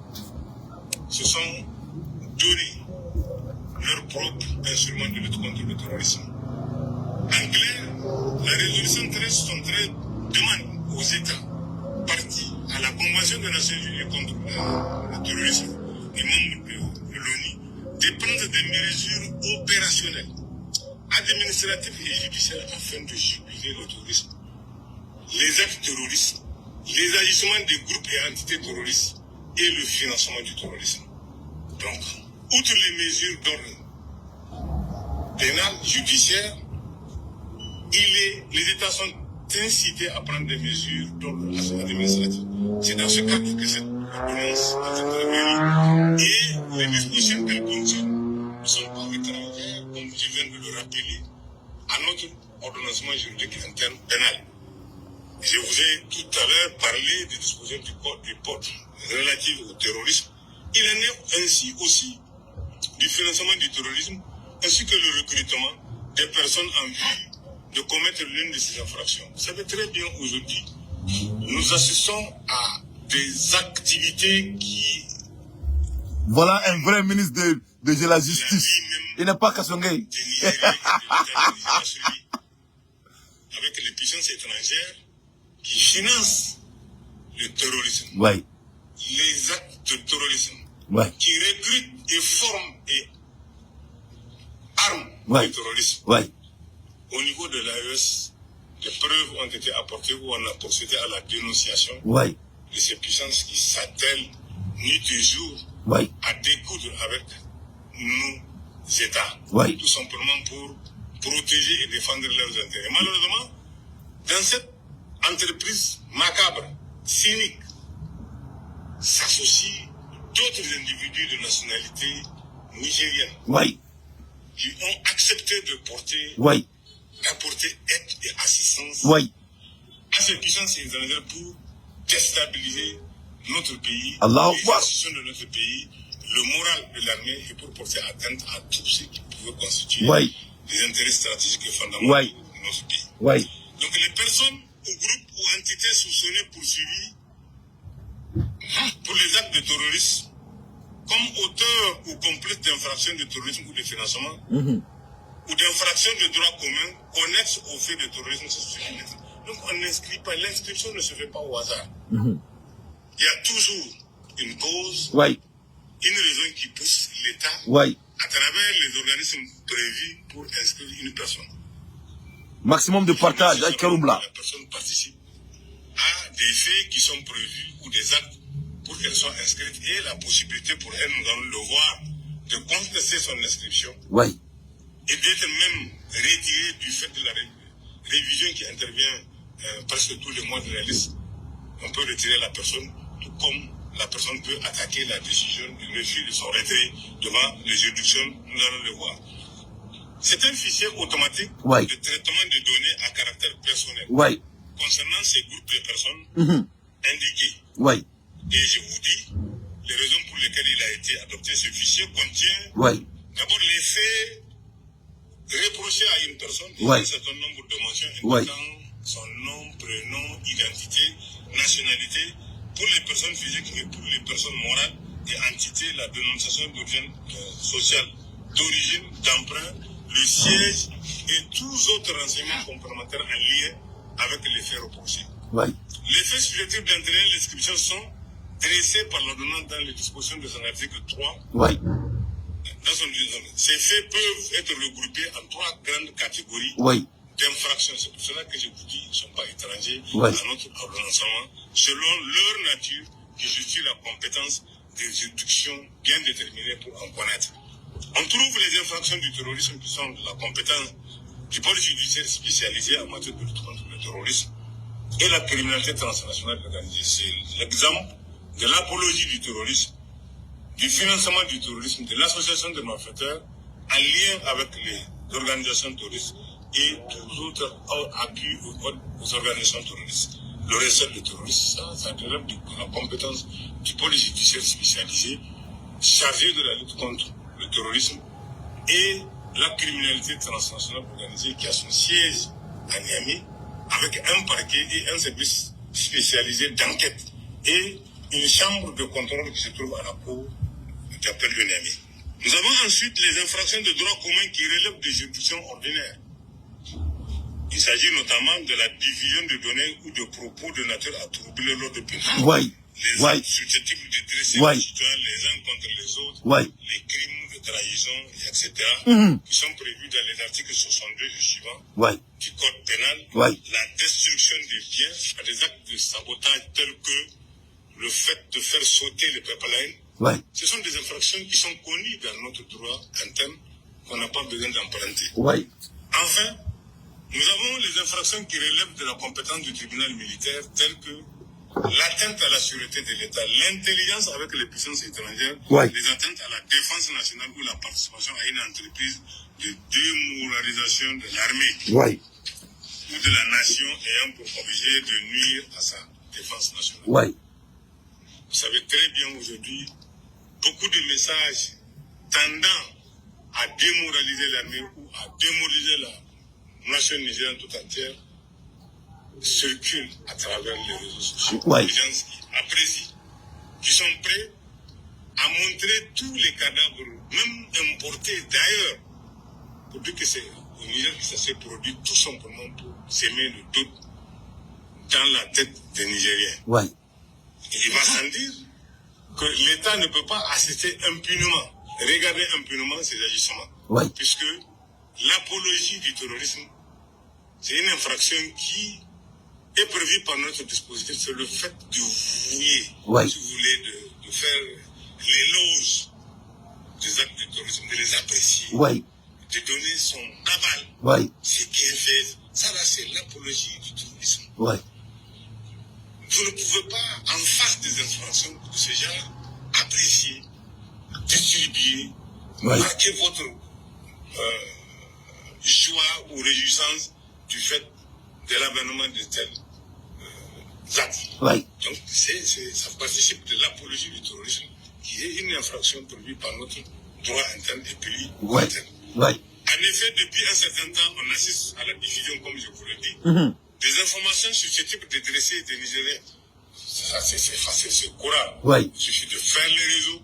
se sont donné leur propre instrument de lutte contre le terrorisme. En clair, la résolution 1373 demande aux États parties à la Convention des Nations Unies contre le terrorisme et membres de l'ONU de prendre des mesures opérationnelles, administratives et judiciaires afin de juguler le terrorisme, les actes terroristes, les agissements des groupes et entités terroristes et le financement du terrorisme. Donc, outre les mesures d'ordre pénal, judiciaire, les États sont incités à prendre des mesures d'ordre administratif. C'est dans ce cadre que cette ordonnance est intervenue et les dispositions qu'elle contient ne sont pas étrangères, comme je viens de le rappeler, à notre ordonnancement juridique interne pénal. Je vous ai tout à l'heure parlé des dispositions du code du POT relatives au terrorisme Il en est ainsi aussi du financement du terrorisme ainsi que le recrutement des personnes en vue de commettre l'une de ces infractions. Vous savez très bien aujourd'hui, nous assistons à des activités qui... Voilà un vrai ministre de la justice. Il n'est pas Kassongé. Avec les puissances étrangères qui financent le terrorisme. Ouais. Les actes de terrorisme. Ouais. Qui recrutent et forment et arment le terrorisme. Ouais. Au niveau de l'AES, des preuves ont été apportées où on a procédé à la dénonciation de ces puissances qui s'attellent nuit et jour à découdre avec nos États. Tout simplement pour protéger et défendre leurs intérêts. Malheureusement, dans cette entreprise macabre, cynique, s'associent d'autres individus de nationalité nigérienne qui ont accepté de porter, d'apporter aide et assistance à ces puissances étrangères pour déstabiliser notre pays, les institutions de notre pays, le moral de l'armée et pour porter atteinte à tout ce qui pouvait constituer des intérêts stratégiques et fondamentaux de notre pays. Donc les personnes ou groupes ou entités soupçonnées poursuivies pour les actes de terrorisme comme auteurs ou complices d'infractions de terrorisme ou de financement ou d'infractions de droit commun connexes au fait de terrorisme. Donc on n'inscrit pas, l'inscription ne se fait pas au hasard. Il y a toujours une cause, une raison qui pousse l'État à travers les organismes prévus pour inscrire une personne. Maximum de partage avec Karoumbla. La personne participe à des faits qui sont prévus ou des actes pour qu'elle soit inscrite et la possibilité pour elle, nous allons le voir, de contester son inscription. Et d'être même retirée du fait de la révision qui intervient presque tous les mois de la liste. On peut retirer la personne, tout comme la personne peut attaquer la décision du refus de son retrait devant les juridictions, nous allons le voir. C'est un fichier automatique de traitement de données à caractère personnel concernant ces groupes de personnes indiquées. Et je vous dis, les raisons pour lesquelles il a été adopté, ce fichier contient d'abord les faits reprochés à une personne, un certain nombre de mentions indiquant son nom, prénom, identité, nationalité, pour les personnes physiques et pour les personnes morales et entités, la dénonciation d'origine sociale, d'origine, d'emprunt, le siège et tous autres renseignements complémentaires en lien avec les faits reprochés. Les faits susceptibles d'entraîner l'inscription sont dressés par l'ordonnance dans les dispositions de son article 3. Dans son, ces faits peuvent être regroupés en trois grandes catégories d'infractions. C'est pour cela que je vous dis qu'ils ne sont pas étrangers à notre ordonnancement, selon leur nature qui justifie la compétence des juridictions bien déterminées pour en connaître. On trouve les infractions du terrorisme qui sont de la compétence du pôle judiciaire spécialisé en matière de lutte contre le terrorisme et la criminalité transnationale organisée. C'est l'exemple de l'apologie du terrorisme, du financement du terrorisme, de l'association de malfaiteurs en lien avec les organisations terroristes et tous autres appuis aux organisations terroristes. Le recel de terroristes, ça relève de la compétence du pôle judiciaire spécialisé chargé de la lutte contre le terrorisme et la criminalité transnationale organisée qui a son siège à Niamey avec un parquet et un service spécialisé d'enquête et une chambre de contrôle qui se trouve à la cour d'appel de Niamey. Nous avons ensuite les infractions de droit commun qui relèvent des juridictions ordinaires. Il s'agit notamment de la diffusion de données ou de propos de nature à troubler l'ordre public. Les actes susceptibles de dresser les citoyens les uns contre les autres, les crimes de trahison, etc., qui sont prévus dans les articles 62 et suivants du Code pénal, la destruction des biens, des actes de sabotage tels que le fait de faire sauter les pipelines. Ce sont des infractions qui sont connues dans notre droit interne qu'on n'a pas besoin d'emprunter. Enfin, nous avons les infractions qui relèvent de la compétence du tribunal militaire telles que l'atteinte à la sûreté de l'État, l'intelligence avec les puissances étrangères, les atteintes à la défense nationale ou la participation à une entreprise de démoralisation de l'armée ou de la nation ayant pour objet de nuire à sa défense nationale. Vous savez très bien aujourd'hui, Beaucoup de messages tendant à démoraliser l'armée ou à démoraliser la nation nigérienne tout entière circulent à travers les réseaux sociaux. Ouais. Des gens qui apprécient, qui sont prêts à montrer tous les cadavres, même importés d'ailleurs, pour dire que c'est au Niger que ça s'est produit, tout simplement pour semer le doute dans la tête des Nigériens. Ouais. Et il va sans dire que l'État ne peut pas assister impunément, regarder impunément ces agissements. Ouais. Puisque l'apologie du terrorisme, c'est une infraction qui est prévue par notre dispositif, c'est le fait de vouer, Ouais. si vous voulez, de faire l'éloge des actes de terrorisme, de les apprécier, Ouais. de donner son aval. Ouais. C'est bien fait. Ça là, c'est l'apologie du terrorisme. Ouais. Vous ne pouvez pas, en face des infractions de ce genre, apprécier, distribuer, Ouais. marquer votre joie ou réjouissance du fait de l'avènement de tels actes. Ouais. Donc, ça participe de l'apologie du terrorisme, qui est une infraction prévue par notre droit interne et pays Ouais. interne. Ouais. En effet, depuis un certain temps, on assiste à la diffusion, comme je vous l'ai dit, des informations susceptibles de dresser des Nigériens. Ça, c'est facile, c'est courant. Ouais. Il suffit de faire les réseaux,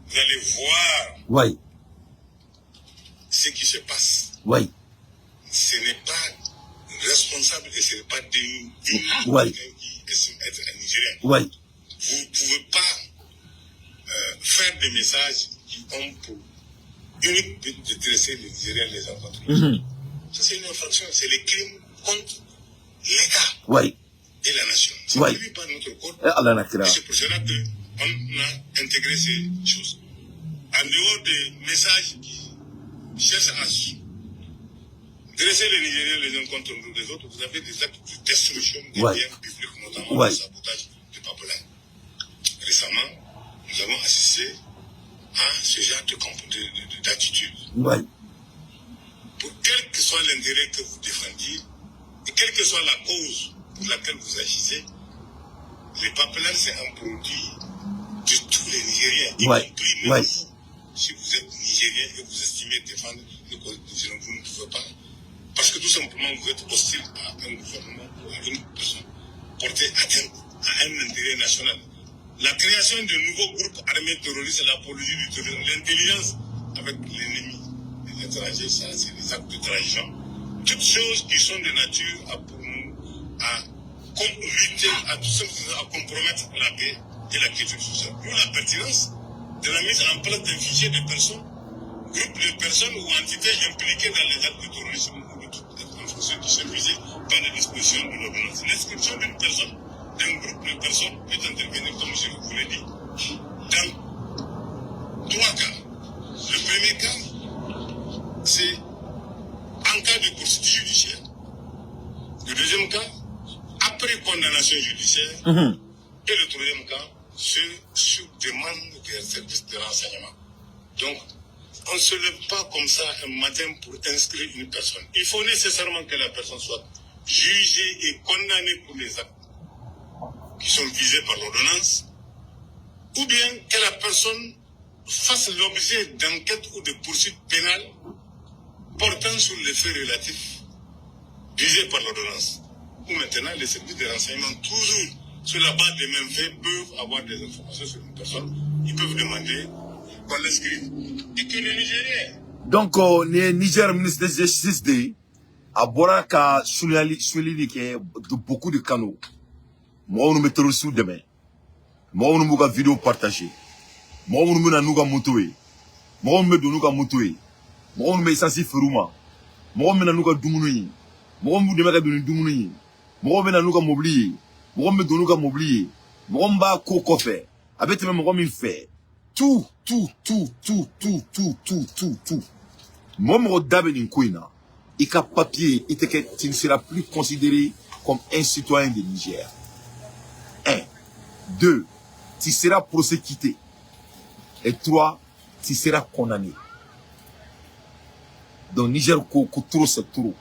vous allez voir Ouais. ce qui se passe. Ouais. Ce n'est pas responsable et ce n'est pas digne de Ouais. quelqu'un qui estime être un Nigérien. Ouais. Vous ne pouvez pas faire des messages qui ont pour unique but de dresser les Nigériens les uns contre les autres. Ça, c'est une infraction, c'est les crimes contre l'État Ouais. et la nation. C'est Ouais. prévu par notre code. Eh, Allah n'a kira. Et c'est pour cela qu'on a intégré ces choses. En dehors des messages qui cherchent à dresser les Nigériens les uns contre les autres, vous avez des actes de destruction des Ouais. biens publics, notamment Ouais. le sabotage du pipeline. Récemment, nous avons assisté à ce genre d'attitude. Ouais. Pour quel que soit l'intérêt que vous défendiez, et quelle que soit la cause pour laquelle vous agissez, les pipelines, c'est un produit de tous les Nigériens, y Ouais. compris même Ouais. vous. Si vous êtes Nigérien et vous estimez défendre le cause nigérien, vous ne pouvez pas. Parce que tout simplement, vous êtes hostile à un gouvernement ou à une personne. Porter atteinte à un intérêt national. La création de nouveaux groupes armés terroristes, l'apologie du terrorisme, l'intelligence avec l'ennemi, les étrangers, ça, c'est des actes de trahison. Toutes choses qui sont de nature à, pour nous, à lutter, à tout simplement à compromettre la paix et la quiétude sociale. D'où la pertinence de la mise en place d'un fichier de personnes, groupes de personnes ou entités impliquées dans les actes de terrorisme ou de toute infraction qui sont visées par les dispositions de l'ordonnance. L'inscription d'une personne, d'un groupe de personnes peut intervenir, comme je vous l'ai dit, dans trois cas. Le premier cas, c'est en cas de poursuite judiciaire. Le deuxième cas, après condamnation judiciaire. Et le troisième cas, c'est sur demande des services de renseignement. Donc, on ne se lève pas comme ça un matin pour inscrire une personne. Il faut nécessairement que la personne soit jugée et condamnée pour les actes qui sont visés par l'ordonnance, ou bien que la personne fasse l'objet d'enquêtes ou de poursuites pénales portant sur les faits relatifs visés par l'ordonnance. Ou maintenant, les services de renseignement, toujours sur la base des mêmes faits, peuvent avoir des informations sur une personne. Ils peuvent demander qu'on l'inscrive. Et que les Nigériens. Donc, ni Niger ministre de justice de a bɔra ka souligner kɛ de beaucoup de canaux. Mɔgɔ minnu bɛ terroriste dɛmɛ, mɔgɔ minnu b'u ka vidéo partager, mɔgɔ minnu bɛ na n'u ka moto ye, mɔgɔ minnu bɛ don n'u ka moto ye, mɔgɔ minnu bɛ essence feere u ma, mɔgɔ min bɛ na n'u ka dumuni ye, mɔgɔ min b'u dɛmɛ ka don ni dumuni ye, mɔgɔ min bɛ na n'u ka mobili ye, mɔgɔ min bɛ don n'u ka mobili ye, mɔgɔ min b'a ko kɔfɛ, a bɛ tɛmɛ mɔgɔ min fɛ, tout, tout, tout, tout, tout, tout, tout, tout, tout. Mɔgɔ mɔgɔ da bɛ nin ko in na, i ka papier, i tɛ kɛ, tu ne seras plus considéré comme un citoyen de Niger. 1. 2. Tu seras prosécuté. Et 3. Tu seras condamné. Donc Niger ko ko trop c'est trop.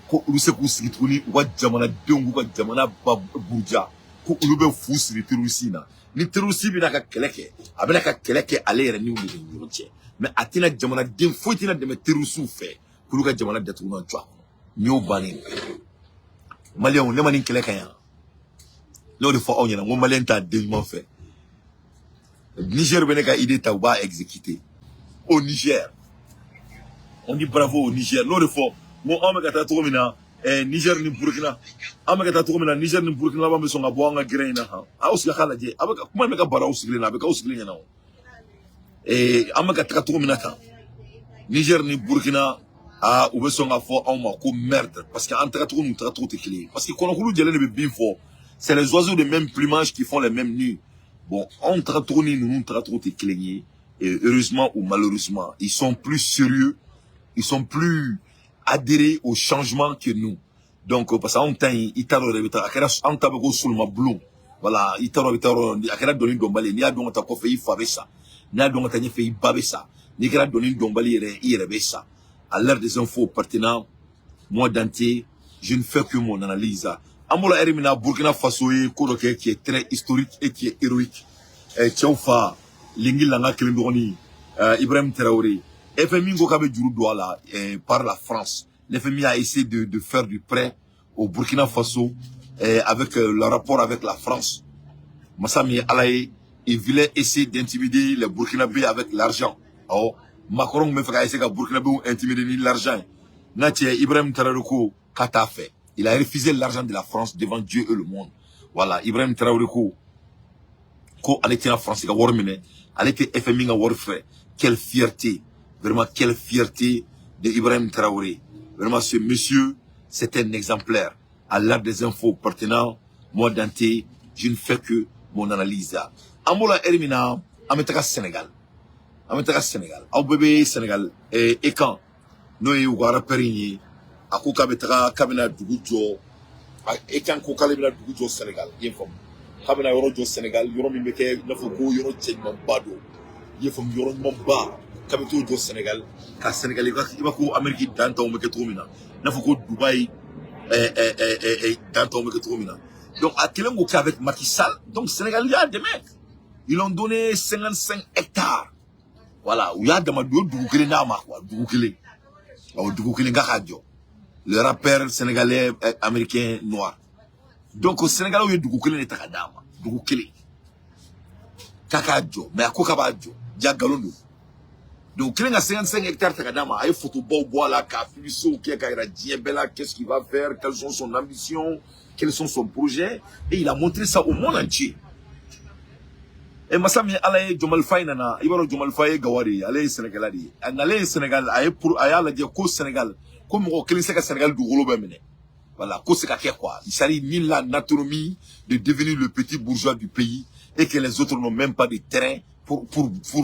Ko olu se k'u sigi tuguni u ka jamanadenw k'u ka jamana ba buruja. Ko olu bɛ fu siri terroriste in na. Ni terroriste bɛna ka kɛlɛ kɛ, a bɛna ka kɛlɛ kɛ ale yɛrɛ n'u de ni ɲɔgɔn cɛ, mais a tɛna jamanaden foyi tɛna dɛmɛ terroriste fɛ k'olu ka jamana datugulan jɔ a kɔnɔ. Nin y'o bannen ye. Maliyɛnw, ne ma nin kɛlɛ ka yan, ne y'o de fɔ aw ɲɛna n ko maliyɛn t'a den ɲuman fɛ. Niger bɛ ne ka idée ta, u b'a exécuter au Niger. On dit bravo au Niger. N'o de fɔ n ko anw bɛ ka taa cogo min na, Niger ni Burkina, an bɛ ka taa cogo min na, Niger ni Burkina laban bɛ sɔn ka bɔ an ka gɛrɛn in na han. Aw sigi a k'a lajɛ, a bɛ ka kuma in bɛ ka baro aw sigilen na, a bɛ k'aw sigilen ɲɛna o. An bɛ ka taga cogo min na tan, Niger ni Burkina, aa, u bɛ sɔn k'a fɔ anw ma ko merde, parce que an tagacogo n'u tagacogo tɛ kelen ye, parce que kɔnɔkulu jɛlen de bɛ bin fɔ. C'est les oiseaux de même plumage qui font les mêmes nids. Bon, anw tagacogo ni ninnu tagacogo tɛ kelen ye. Et heureusement ou malheureusement, ils sont plus sérieux, ils sont plus adhérés au changement que nous. Donc parce que anw ta in, i t'a dɔn yɛrɛ bɛ taa, a kɛra anw ta bɛ ko soloma bulon. Voilà, i t'a dɔn bɛ taa yɔrɔ, a kɛra dɔnni dɔnbali ye. N'i y'a dɔn ka taa kɔfɛ, i fa bɛ sa. N'i y'a dɔn ka taa ɲɛfɛ, i ba bɛ sa. N'i kɛra dɔnni dɔnbali yɛrɛ, i yɛrɛ bɛ sa. À l'heure des infos pertinents, moi Dante, je ne fais que mon analyse. An bɔra ɛri min na, Burkina Faso ye ko dɔ kɛ qui est très historique et qui est héroïque. Cɛw fa Lingi Langa kelen dɔgɔnin, Ibrahim Traoré, FMI ko k'a bɛ juru don a la par la France. L'FMI a essayé de faire du prêt au Burkina Faso avec le rapport avec la France. Masa min ye Ala ye, il voulait essayer d'intimider les Burkinabés avec l'argent. Awɔ, Macron tun bɛ fɛ ka essayer ka Burkinabés intimider ni l'argent ye. N'a cɛ Ibrahim Traoré ko k'a t'a fɛ. Il a refusé l'argent de la France devant Dieu et le monde. Voilà, Ibrahim Traoré ko ko ale tɛna France ka wari minɛ, ale tɛ FMI ka wari fɛ. Quelle fierté, vraiment, quelle fierté de Ibrahim Traoré. Vraiment, ce monsieur, c'est un exemplaire. À l'heure des infos pertinents, moi Dante, je ne fais que mon analyse. An bɔra ɛri min na, an bɛ taga Sénégal, an bɛ taga Sénégal. Aw bɛɛ bɛ Sénégal Akon, n'o ye u ka rappeur in ye, a ko k'a bɛ taga, k'a bɛna dugu jɔ. Akon ko k'ale bɛna dugu jɔ Sénégal, i ye faamu, k'a bɛna yɔrɔ jɔ Sénégal, yɔrɔ min bɛ kɛ i n'a fɔ ko yɔrɔ cɛɲumanba don, i ye faamu, yɔrɔ ɲumanba, k'a bɛ t'o jɔ Sénégal, ka Sénégal i b'a ko Amérique downtown bɛ kɛ cogo min na, i n'a fɔ ko Dubaï downtown bɛ kɛ cogo min na. Donc a kɛlen k'o kɛ avec Macky Sall, donc Sénégal y'a dɛmɛ, ils ont donné 55 hectares. Voilà, u y'a dama, u ye dugu kelen d'a ma quoi, dugu kelen, awɔ, dugu kelen k'a ka jɔ, le rappeur sénégalais américain noir. Donc Sénégalais ye dugu kelen de ta ka d'a ma, dugu kelen k'a k'a jɔ, mais a ko k'a b'a jɔ, ja nkalon don. Donc kelen ka 55 hectares ta ka d'a ma, a ye photo baw bɔ a la k'a publicité kɛ k'a yira diɲɛ bɛɛ la qu'est-ce qu'il va faire, quelles sont son ambition, quels sont son projet, et il a montré ça au monde entier. E masa min ye Ala ye, Diomaye Faye nana. I b'a dɔn Diomaye Faye ye Gawa de ye, ale ye Sɛnɛkɛla de ye. A nalen ye Sénégal, a ye pour a y'a lajɛ ko Sénégal, ko mɔgɔ kelen se ka Sénégal dugukolo bɛɛ minɛ. Voilà, ko se ka kɛ quoi. Il s'agit ni l'autonomie de devenir le petit bourgeois du pays et que les autres n'ont même pas de terrain pour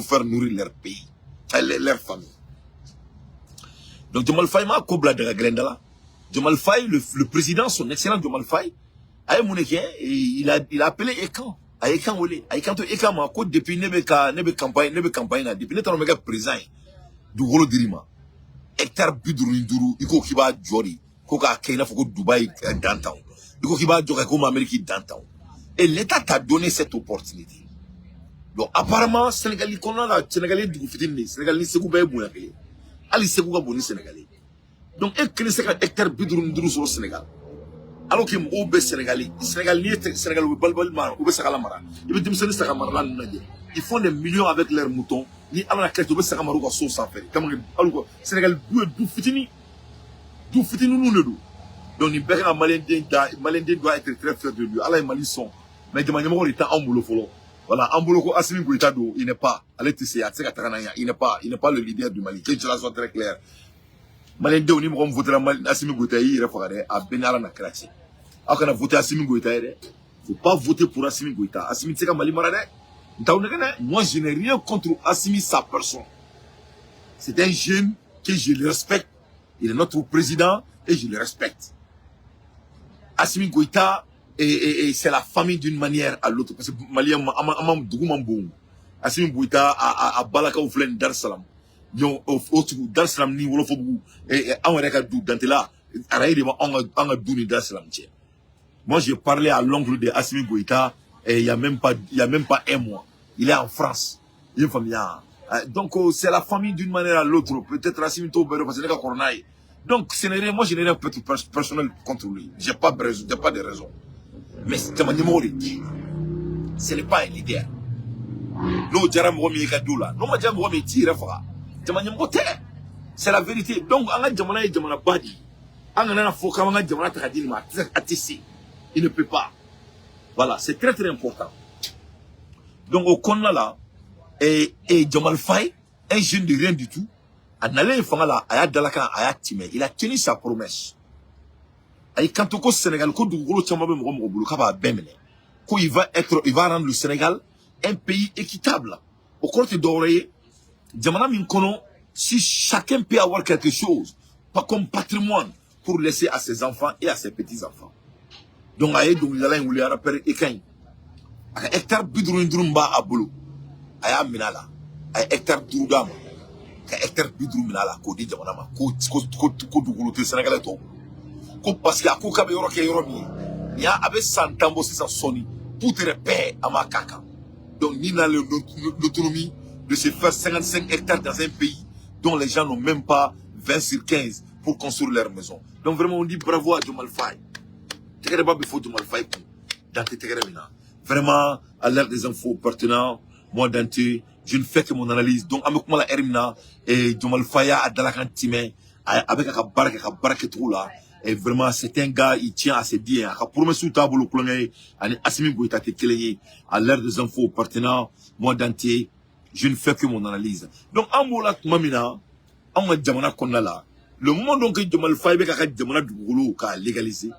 faire nourrir leur pays, leur famille. Donc Diomaye Faye ma ko bila daga gɛlɛn da la. Diomaye Faye, le président, son excellence Diomaye Faye, a ye mun de kɛ? Il a appelé Akon, a ye Akon wele, a ye kanto Akon ma ko depuis ne bɛ ka ne bɛ campagne, ne bɛ campagne na, depuis ne taara n bɛ kɛ président ye, dugukolo dir'i ma, hectare 55, i ko k'i b'a jɔ de, ko k'a kɛ i n'a fɔ ko Dubaï downtown, i ko k'i b'a jɔ ka komi Amérique downtown, et l'État t'a donné cette opportunité. Donc apparemment Sénégal kɔnɔna la, Sénégal ye dugu fitinin de ye, Sénégal ni Segu bɛɛ ye bonya kelen, hali Segu ka bon ni Sénégal ye. Donc e kelen se ka hectare 55 sɔrɔ Sénégal, alors que mɔgɔw bɛ Sénégal, Sénégal n'i ye Sénégal, u bɛ balibali mara, u bɛ saga la mara, i bɛ denmisɛnnin saga marala ninnu lajɛ, ils font des millions avec leurs moutons. Ni Ala na kɛ, u bɛ saga mara u ka so sanfɛ de kama. Hali ko Sénégal du ye du fitinin, du fitininw de don. Donc nin bɛɛ kan ka maliyɛn den da, maliyɛn den doit être très fier de lui. Ala ye Mali sɔn, mais jama ɲɛmɔgɔ de tɛ anw bolo fɔlɔ. Voilà, an bolo ko Assimi Goïta don, il n'est pas, ale tɛ se, a tɛ se ka taga n'an ye, il n'est pas le leader du Mali, que cela soit très clair. Maliyɛn denw, ni mɔgɔ min votera Assimi Goïta, i y'i yɛrɛ faga dɛ. A bɛɛ ni Ala na kira cɛ, aw kana voter Assimi Goïta ye dɛ. Faut pas voter pour Assimi Goïta. Assimi tɛ se ka Mali mara dɛ, n t'aw nɛgɛ dɛ. Moi, je n'ai rien contre Assimi, sa personne, c'est un jeune que je le respecte, il est notre président et je le respecte. Assimi Goïta et c'est la famille d'une manière à l'autre, parce que Malien ma ama dugu man bon. Assimi Goïta a balakaw filɛ nin Dar es Salaam, donc o tugu Dar es Salaam ni Wolofobugu, anw yɛrɛ ka du Dantela araye de b'anw ka, an ka du ni Dar es Salaam cɛ. Moi, j'ai parlé à l'oncle de Assimi Goïta et il y a même pas un mois. Il est en France. Il est une famille. Donc, c'est la famille d'une manière à l'autre. Peut-être Assimi Toubero parce que c'est ye. Donc, ce n'est rien, moi, je n'ai rien peut-être personnel contre lui. J'ai pas de raison. Mais c'est un numéro de. Ce n'est pas un leader. N'o diyara mɔgɔ min ye ka d'o la, n'o ma diya mɔgɔ min ye, t'i yɛrɛ faga. Jama ɲɛmɔgɔ tɛ, c'est la vérité. Donc an ka jamana ye jamanaba de ye. An kana fɔ k'an ka jamana ta ka di nin ma, a tɛ se, a tɛ se, il ne peut pas. Voilà, c'est très très important. Donc o kɔnɔna la, et Diomaye Faye, un jeune de rien du tout, a nalen fanga la, a y'a dalakan, a y'a timɛ, il a tenu sa promesse. A y'i kanto ko Sénégal ko dugukolo caman bɛ mɔgɔ mɔgɔ bolo, k'a b'a bɛɛ minɛ, ko il va rendre le Sénégal un pays équitable. O kɔrɔ tɛ dɔwɛrɛ ye, jamana min kɔnɔ, si chacun peut avoir quelque chose pas comme patrimoine pour laisser à ses enfants et à ses petits-enfants. Donc a ye dɔnkilidala in wuli, rappeur e ka ɲi, a ka hectare 55 min b'a bolo, a y'a minɛ a la, a ye hectare 5 d'a ma, ka hectare 50 minɛ a la k'o di jamana ma, ko dugukolo tɛ Sénégalais tɔw bolo, ko parce que a ko k'a bɛ yɔrɔ kɛ yɔrɔ min ye nin y'a, a bɛ san 10 bɔ sisan, sɔɔni poutre bɛɛ a ma k'a kan. Donc ni n'a l'autonomie de se faire 55 hectares dans un pays dont les gens n'ont même pas 20 sur 15 pour construire leur maison. Donc vraiment, on dit bravo à Diomaye Faye. Tɛgɛrɛ ba bɛ fɔ Diomaye Faye kun dan tɛ tɛgɛrɛ min na. Vraiment, à l'heure des infos pertinents, moi Dante, je ne fais que mon analyse. Donc an bɛ kuma la heure min na, et Diomaye Faye y'a dalakan timɛ, a bɛ ka baara kɛ, ka baara kɛcogo la. Et vraiment, c'est un gars, il tient à ses dires. A ka promesse t'a bolo kulonkɛ ye, ani Assimi Goïta tɛ kelen ye. À l'heure des infos pertinents, moi Dante, je ne fais que mon analyse. Donc an b'o la tuma min na, anw ka jamana kɔnɔna la, le moment donc que Diomaye Faye bɛ k'a ka jamana dugukolo k'a légaliser,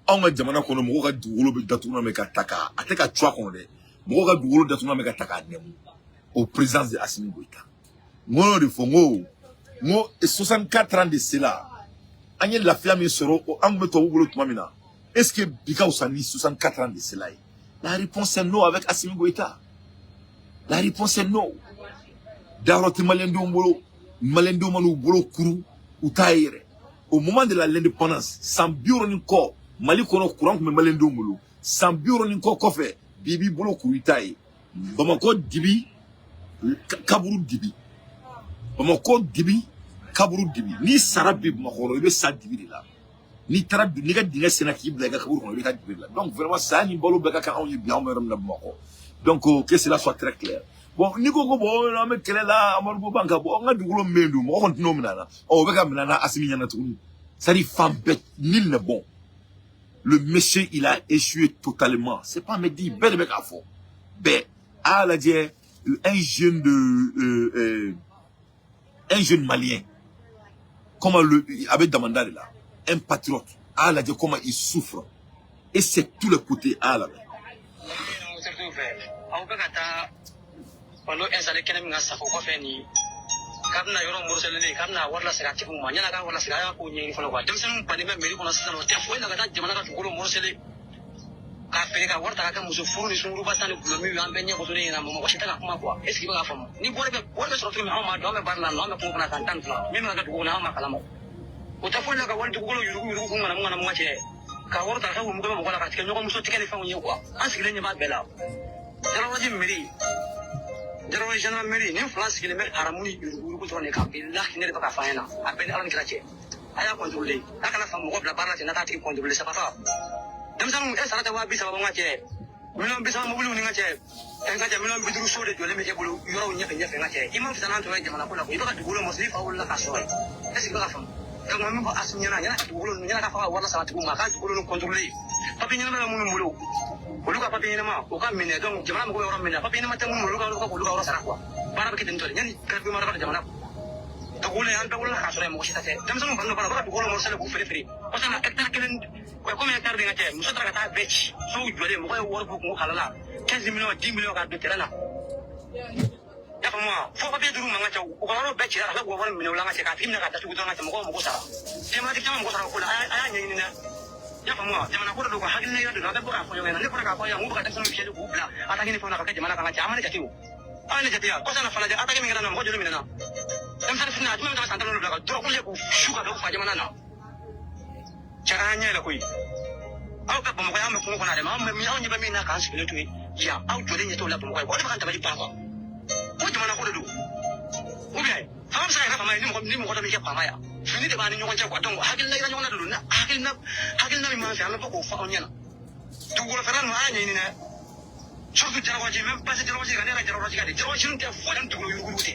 anw ka jamana kɔnɔ, mɔgɔw ka dugukolo bɛ datugu mɛ ka ta k'a, a tɛ ka cu a kɔnɔ dɛ, mɔgɔw ka dugukolo datugu mɛ ka ta k'a nɛmu au présidence de Assimi Goïta. N ko y'o de fɔ, n ko 64 ans de cela, an ye lafiya min sɔrɔ, an tun bɛ tubabu bolo tuma min na, est ce que bi ka fisa ni 64 ans de cela ye? La réponse est non. Avec Assimi Goïta, la réponse est non. Dayɔrɔ tɛ maliyɛndenw bolo, maliyɛndenw man'u bolo kuru, u t'a ye yɛrɛ. Au moment de la l'indépendance, san 60 ni kɔ, Mali kɔnɔ, courant tun bɛ maliyɛndenw bolo. San 60 ni kɔ kɔfɛ, bi b'i bolo kuru, i t'a ye. Bamakɔ dibi, kaburu dibi, Bamakɔ dibi, kaburu dibi. N'i sara bi Bamakɔ, i bɛ sa dibi de la. N'i taara, n'i ka dingɛ senna k'i bila i ka kaburu kɔnɔ, i bɛ taa dibi de la. Donc vraiment, saya ni balo bɛɛ ka kan anw ye bi, anw bɛ yɔrɔ min na Bamakɔ. Donc que cela soit très clair. Bon, n'i ko bon, an bɛ kɛlɛ la, Amadu ko ban ka bɔ an ka dugukolo min bɛ yen dun, mɔgɔ kɔni tɛn'o minɛ an na. Ɔ, o bɛ ka minɛ an na Asimi ɲɛna tuguni. C'est à dire, fan bɛɛ, nul n'est bon. Le monsieur, il a échoué totalement. C'est pas Mehdi, bɛɛ de bɛ k'a fɔ, bɛɛ a y'a lajɛ. Un jeune malien, comment le a bɛ damanda de la, un patriote, a y'a lajɛ comment il souffre, et c'est tous les côtés, a y'a lamɛn. Fɛ aw bɛ ka taa panneau installé kɛnɛ min kan safo kɔfɛ nin, k'a bɛna yɔrɔ morcelé, k'a bɛna wari lasegin a tigiw ma, yan'a ka wari lasegin, a y'a ko ɲɛɲini fɔlɔ quoi. Denmisɛnninw bannen bɛ mairie kɔnɔ sisan, o tɛ foyi la ka taa jamana ka dugukolo morcelé k'a feere ka wari ta ka kɛ muso furu ni sunkuruba san ni gulɔmin ye. An bɛɛ ɲɛ kotolen ɲɛna, mɔgɔ si tɛ ka kuma quoi. Est ce que i bɛ k'a faamu? Ni wari bɛ sɔrɔ cogo min, anw m'a dɔn. An bɛ baara la nɔ, an bɛ kungo kɔnɔ san 12, min bɛ ka kɛ dugu kɔnɔ, an m'a kalama. O tɛ foyi la ka wari dugukolo yurugu yurugu k'u ŋanamu ŋanamu ka cɛ ka wari ta ka k'u mugu bɛ mɔgɔ la ka tigɛ ɲɔgɔn muso tigɛ ni fɛnw ye quoi. An sigilen ɲɛ b'a bɛɛ la. Jalakɔrɔji mairie, Jalakɔrɔji gendarmerie, nin fila sigilen bɛ haramu ni yurugu yurugu dɔrɔn de kan. Bilahi, ne de bɛ ka fɔ an ɲɛna, a bɛɛ ni Ala ni kira cɛ. A y'a contrôler, a kana fa mɔgɔ bila baara la ten, n'a t'a tigi contrôler, ça va pas. Denmisɛnninw, e sara tɛ 30 000 bɔ n ka cɛ, miliyɔn 30 mobiliw ni n ka cɛ, n ka cɛ, miliyɔn 50 so de jɔlen bɛ e bolo yɔrɔw ɲɛfɛ ɲɛfɛ. N ka cɛ, i ma fisa n'an tɔ ye jamana ko la koyi. I bɛ ka dugukolo mɔsi, i fa wolola k'a sɔrɔ yen. Est ce que i bɛ ka faamu? Donc n bɛ min fɔ Asimi ɲɛna, ɲɛna ka dugukolo ninnu, ɲɛna ka fɔ ka wari lasara tigiw ma, a ka dugukolo ninnu contrôler. Papier ɲɛnama bɛ minnu bolo, olu ka papier ɲɛnama o ka minɛ. Donc jamana mago bɛ yɔrɔ min na, papier ɲɛnama tɛ minnu bolo, olu ka yɔrɔ sara quoi. Baara bɛ kɛ ten tɔ de yanni grève mara ka don jamana. Dugukolo in, an bɛɛ wolola k'a sɔrɔ yen, mɔgɔ si ta tɛ. Denmisɛnninw fana fana u bɛ ka dugukolo morcelé k'u feere feere kɔsa na hectare kelen, komi hectare de ka cɛ, muso taara ka taa bɛɛ ci, sow jɔlen, mɔgɔ ye wari b'u kun halala, 15 millions, 10 millions ka don terrain na. I y'a faamu wa? Fo papier duuru man ka ca, u ka yɔrɔ bɛɛ cira ka kɛ k'u ka wari minɛ u la, ka cɛ k'a tigi minɛ k'a datugu dɔrɔn, ka cɛ mɔgɔw mago sara. Denbatigi caman mago sara o ko la, a y'a ɲɛɲini dɛ. I y'a faamu wa? Jamana ko de don, ka hakilina yɛrɛ de don, a bɛ bɔ k'a fɔ ɲɔgɔn ɲɛna. Ne bɔra k'a fɔ yan, n k'u bɛ ka denmisɛnninw fiyɛli k'u bila attaque ni fɛnw na ka kɛ jamana kan, ka cɛ a ma ne jate o. Aw ye ne jate yan kɔsa na falajɛ, attaque min kɛra na, mɔgɔ joli minɛna? Denmisɛnnin fitinin a jumɛn bɛ taa san 17 ka dɔrɔgu le k'u su ka don fa jamana na. Cɛ, an ɲɛ yɛlɛ koyi. Aw bɛ Bamakɔ yan, an bɛ kungo kɔnɔ dɛ, mais anw bɛ min, anw ɲɛ bɛ min na k'an sigilen to yen yan, aw jɔlen ɲɛ t'o la Bamakɔ yan. O de bɛ ka dabali ban quoi. Ko jamana ko de don, ou bien fanga bɛ se ka kɛ fama ye ni mɔgɔ dɔ bɛ kɛ faama ya, fini de b'an ni ɲɔgɔn cɛ quoi. Donc hakilina yira ɲɔgɔn na de don. Hakilina min b'an fɛ, an bɛ bɔ k'o fɔ aw ɲɛna. Dugukolo fɛrɛ ninnu, a y'a ɲɛɲini dɛ, surtout Jalakɔrɔji, même passé Jalakɔrɔji kan, ne yɛrɛ Jalakɔrɔji kan de. Jalakɔrɔji tɛ foyi la ni dugukolo yuruguyurugu tɛ,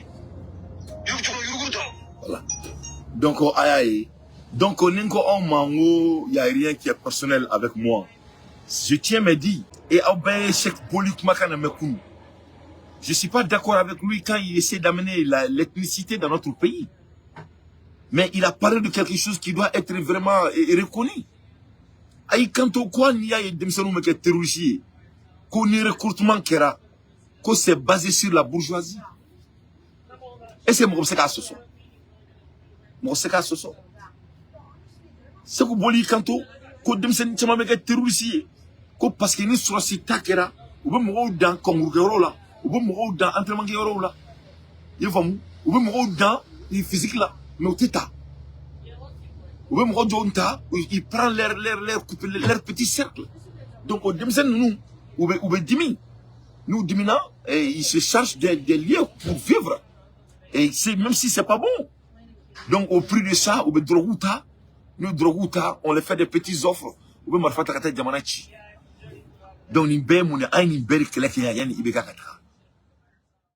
dugukolo yuruguyurugu dɔrɔn. Voilà. Donc a y'a ye. Donc ni n ko aw ma n ko y a rien qui est personnel avec moi, je tiens mes dits. Et aw bɛɛ ye Cheikh Boli kumakan na mɛn kunun. Je suis pas d'accord avec lui quand il essaie d'amener l'ethnicité dans notre pays, mais il a parlé de quelque chose qui doit être vraiment reconnu. A y'i kanto ko hali n'i y'a ye denmisɛnninw bɛ kɛ terroriste ye, ko ni recrutement kɛra, ko c'est basé sur la bourgeoisie. Est-ce que mɔgɔ bɛ se k'a sɔsɔ? Mɔgɔ se k'a sɔsɔ. Segu Boli y'i kanto ko denmisɛnnin caman bɛ kɛ terroriste ye, ko parce que ni sɔrɔsi ta kɛra, u bɛ mɔgɔw dan concours kɛyɔrɔ la, u bɛ mɔgɔw dan entraînement kɛyɔrɔw la, i y'a faamu, u bɛ mɔgɔw dan physique la, mais u tɛ ta. U bɛ mɔgɔ jɔw ta, ils prennent leur coupe, leur petit cercle. Donc o denmisɛnnin ninnu, u bɛ dimi. N'u dimina et ils se cherchent des lieux pour vivre, et c'est même si c'est pas bon. Donc au prix de ça, u bɛ drogue ta. N'u drogue ta, on les fait des petites offres, u bɛ marifa ta ka taa jamana ci. Donc nin bɛɛ ye mun ye? An ye nin bɛɛ de kɛlɛ kɛ yan yanni IBK ka taga.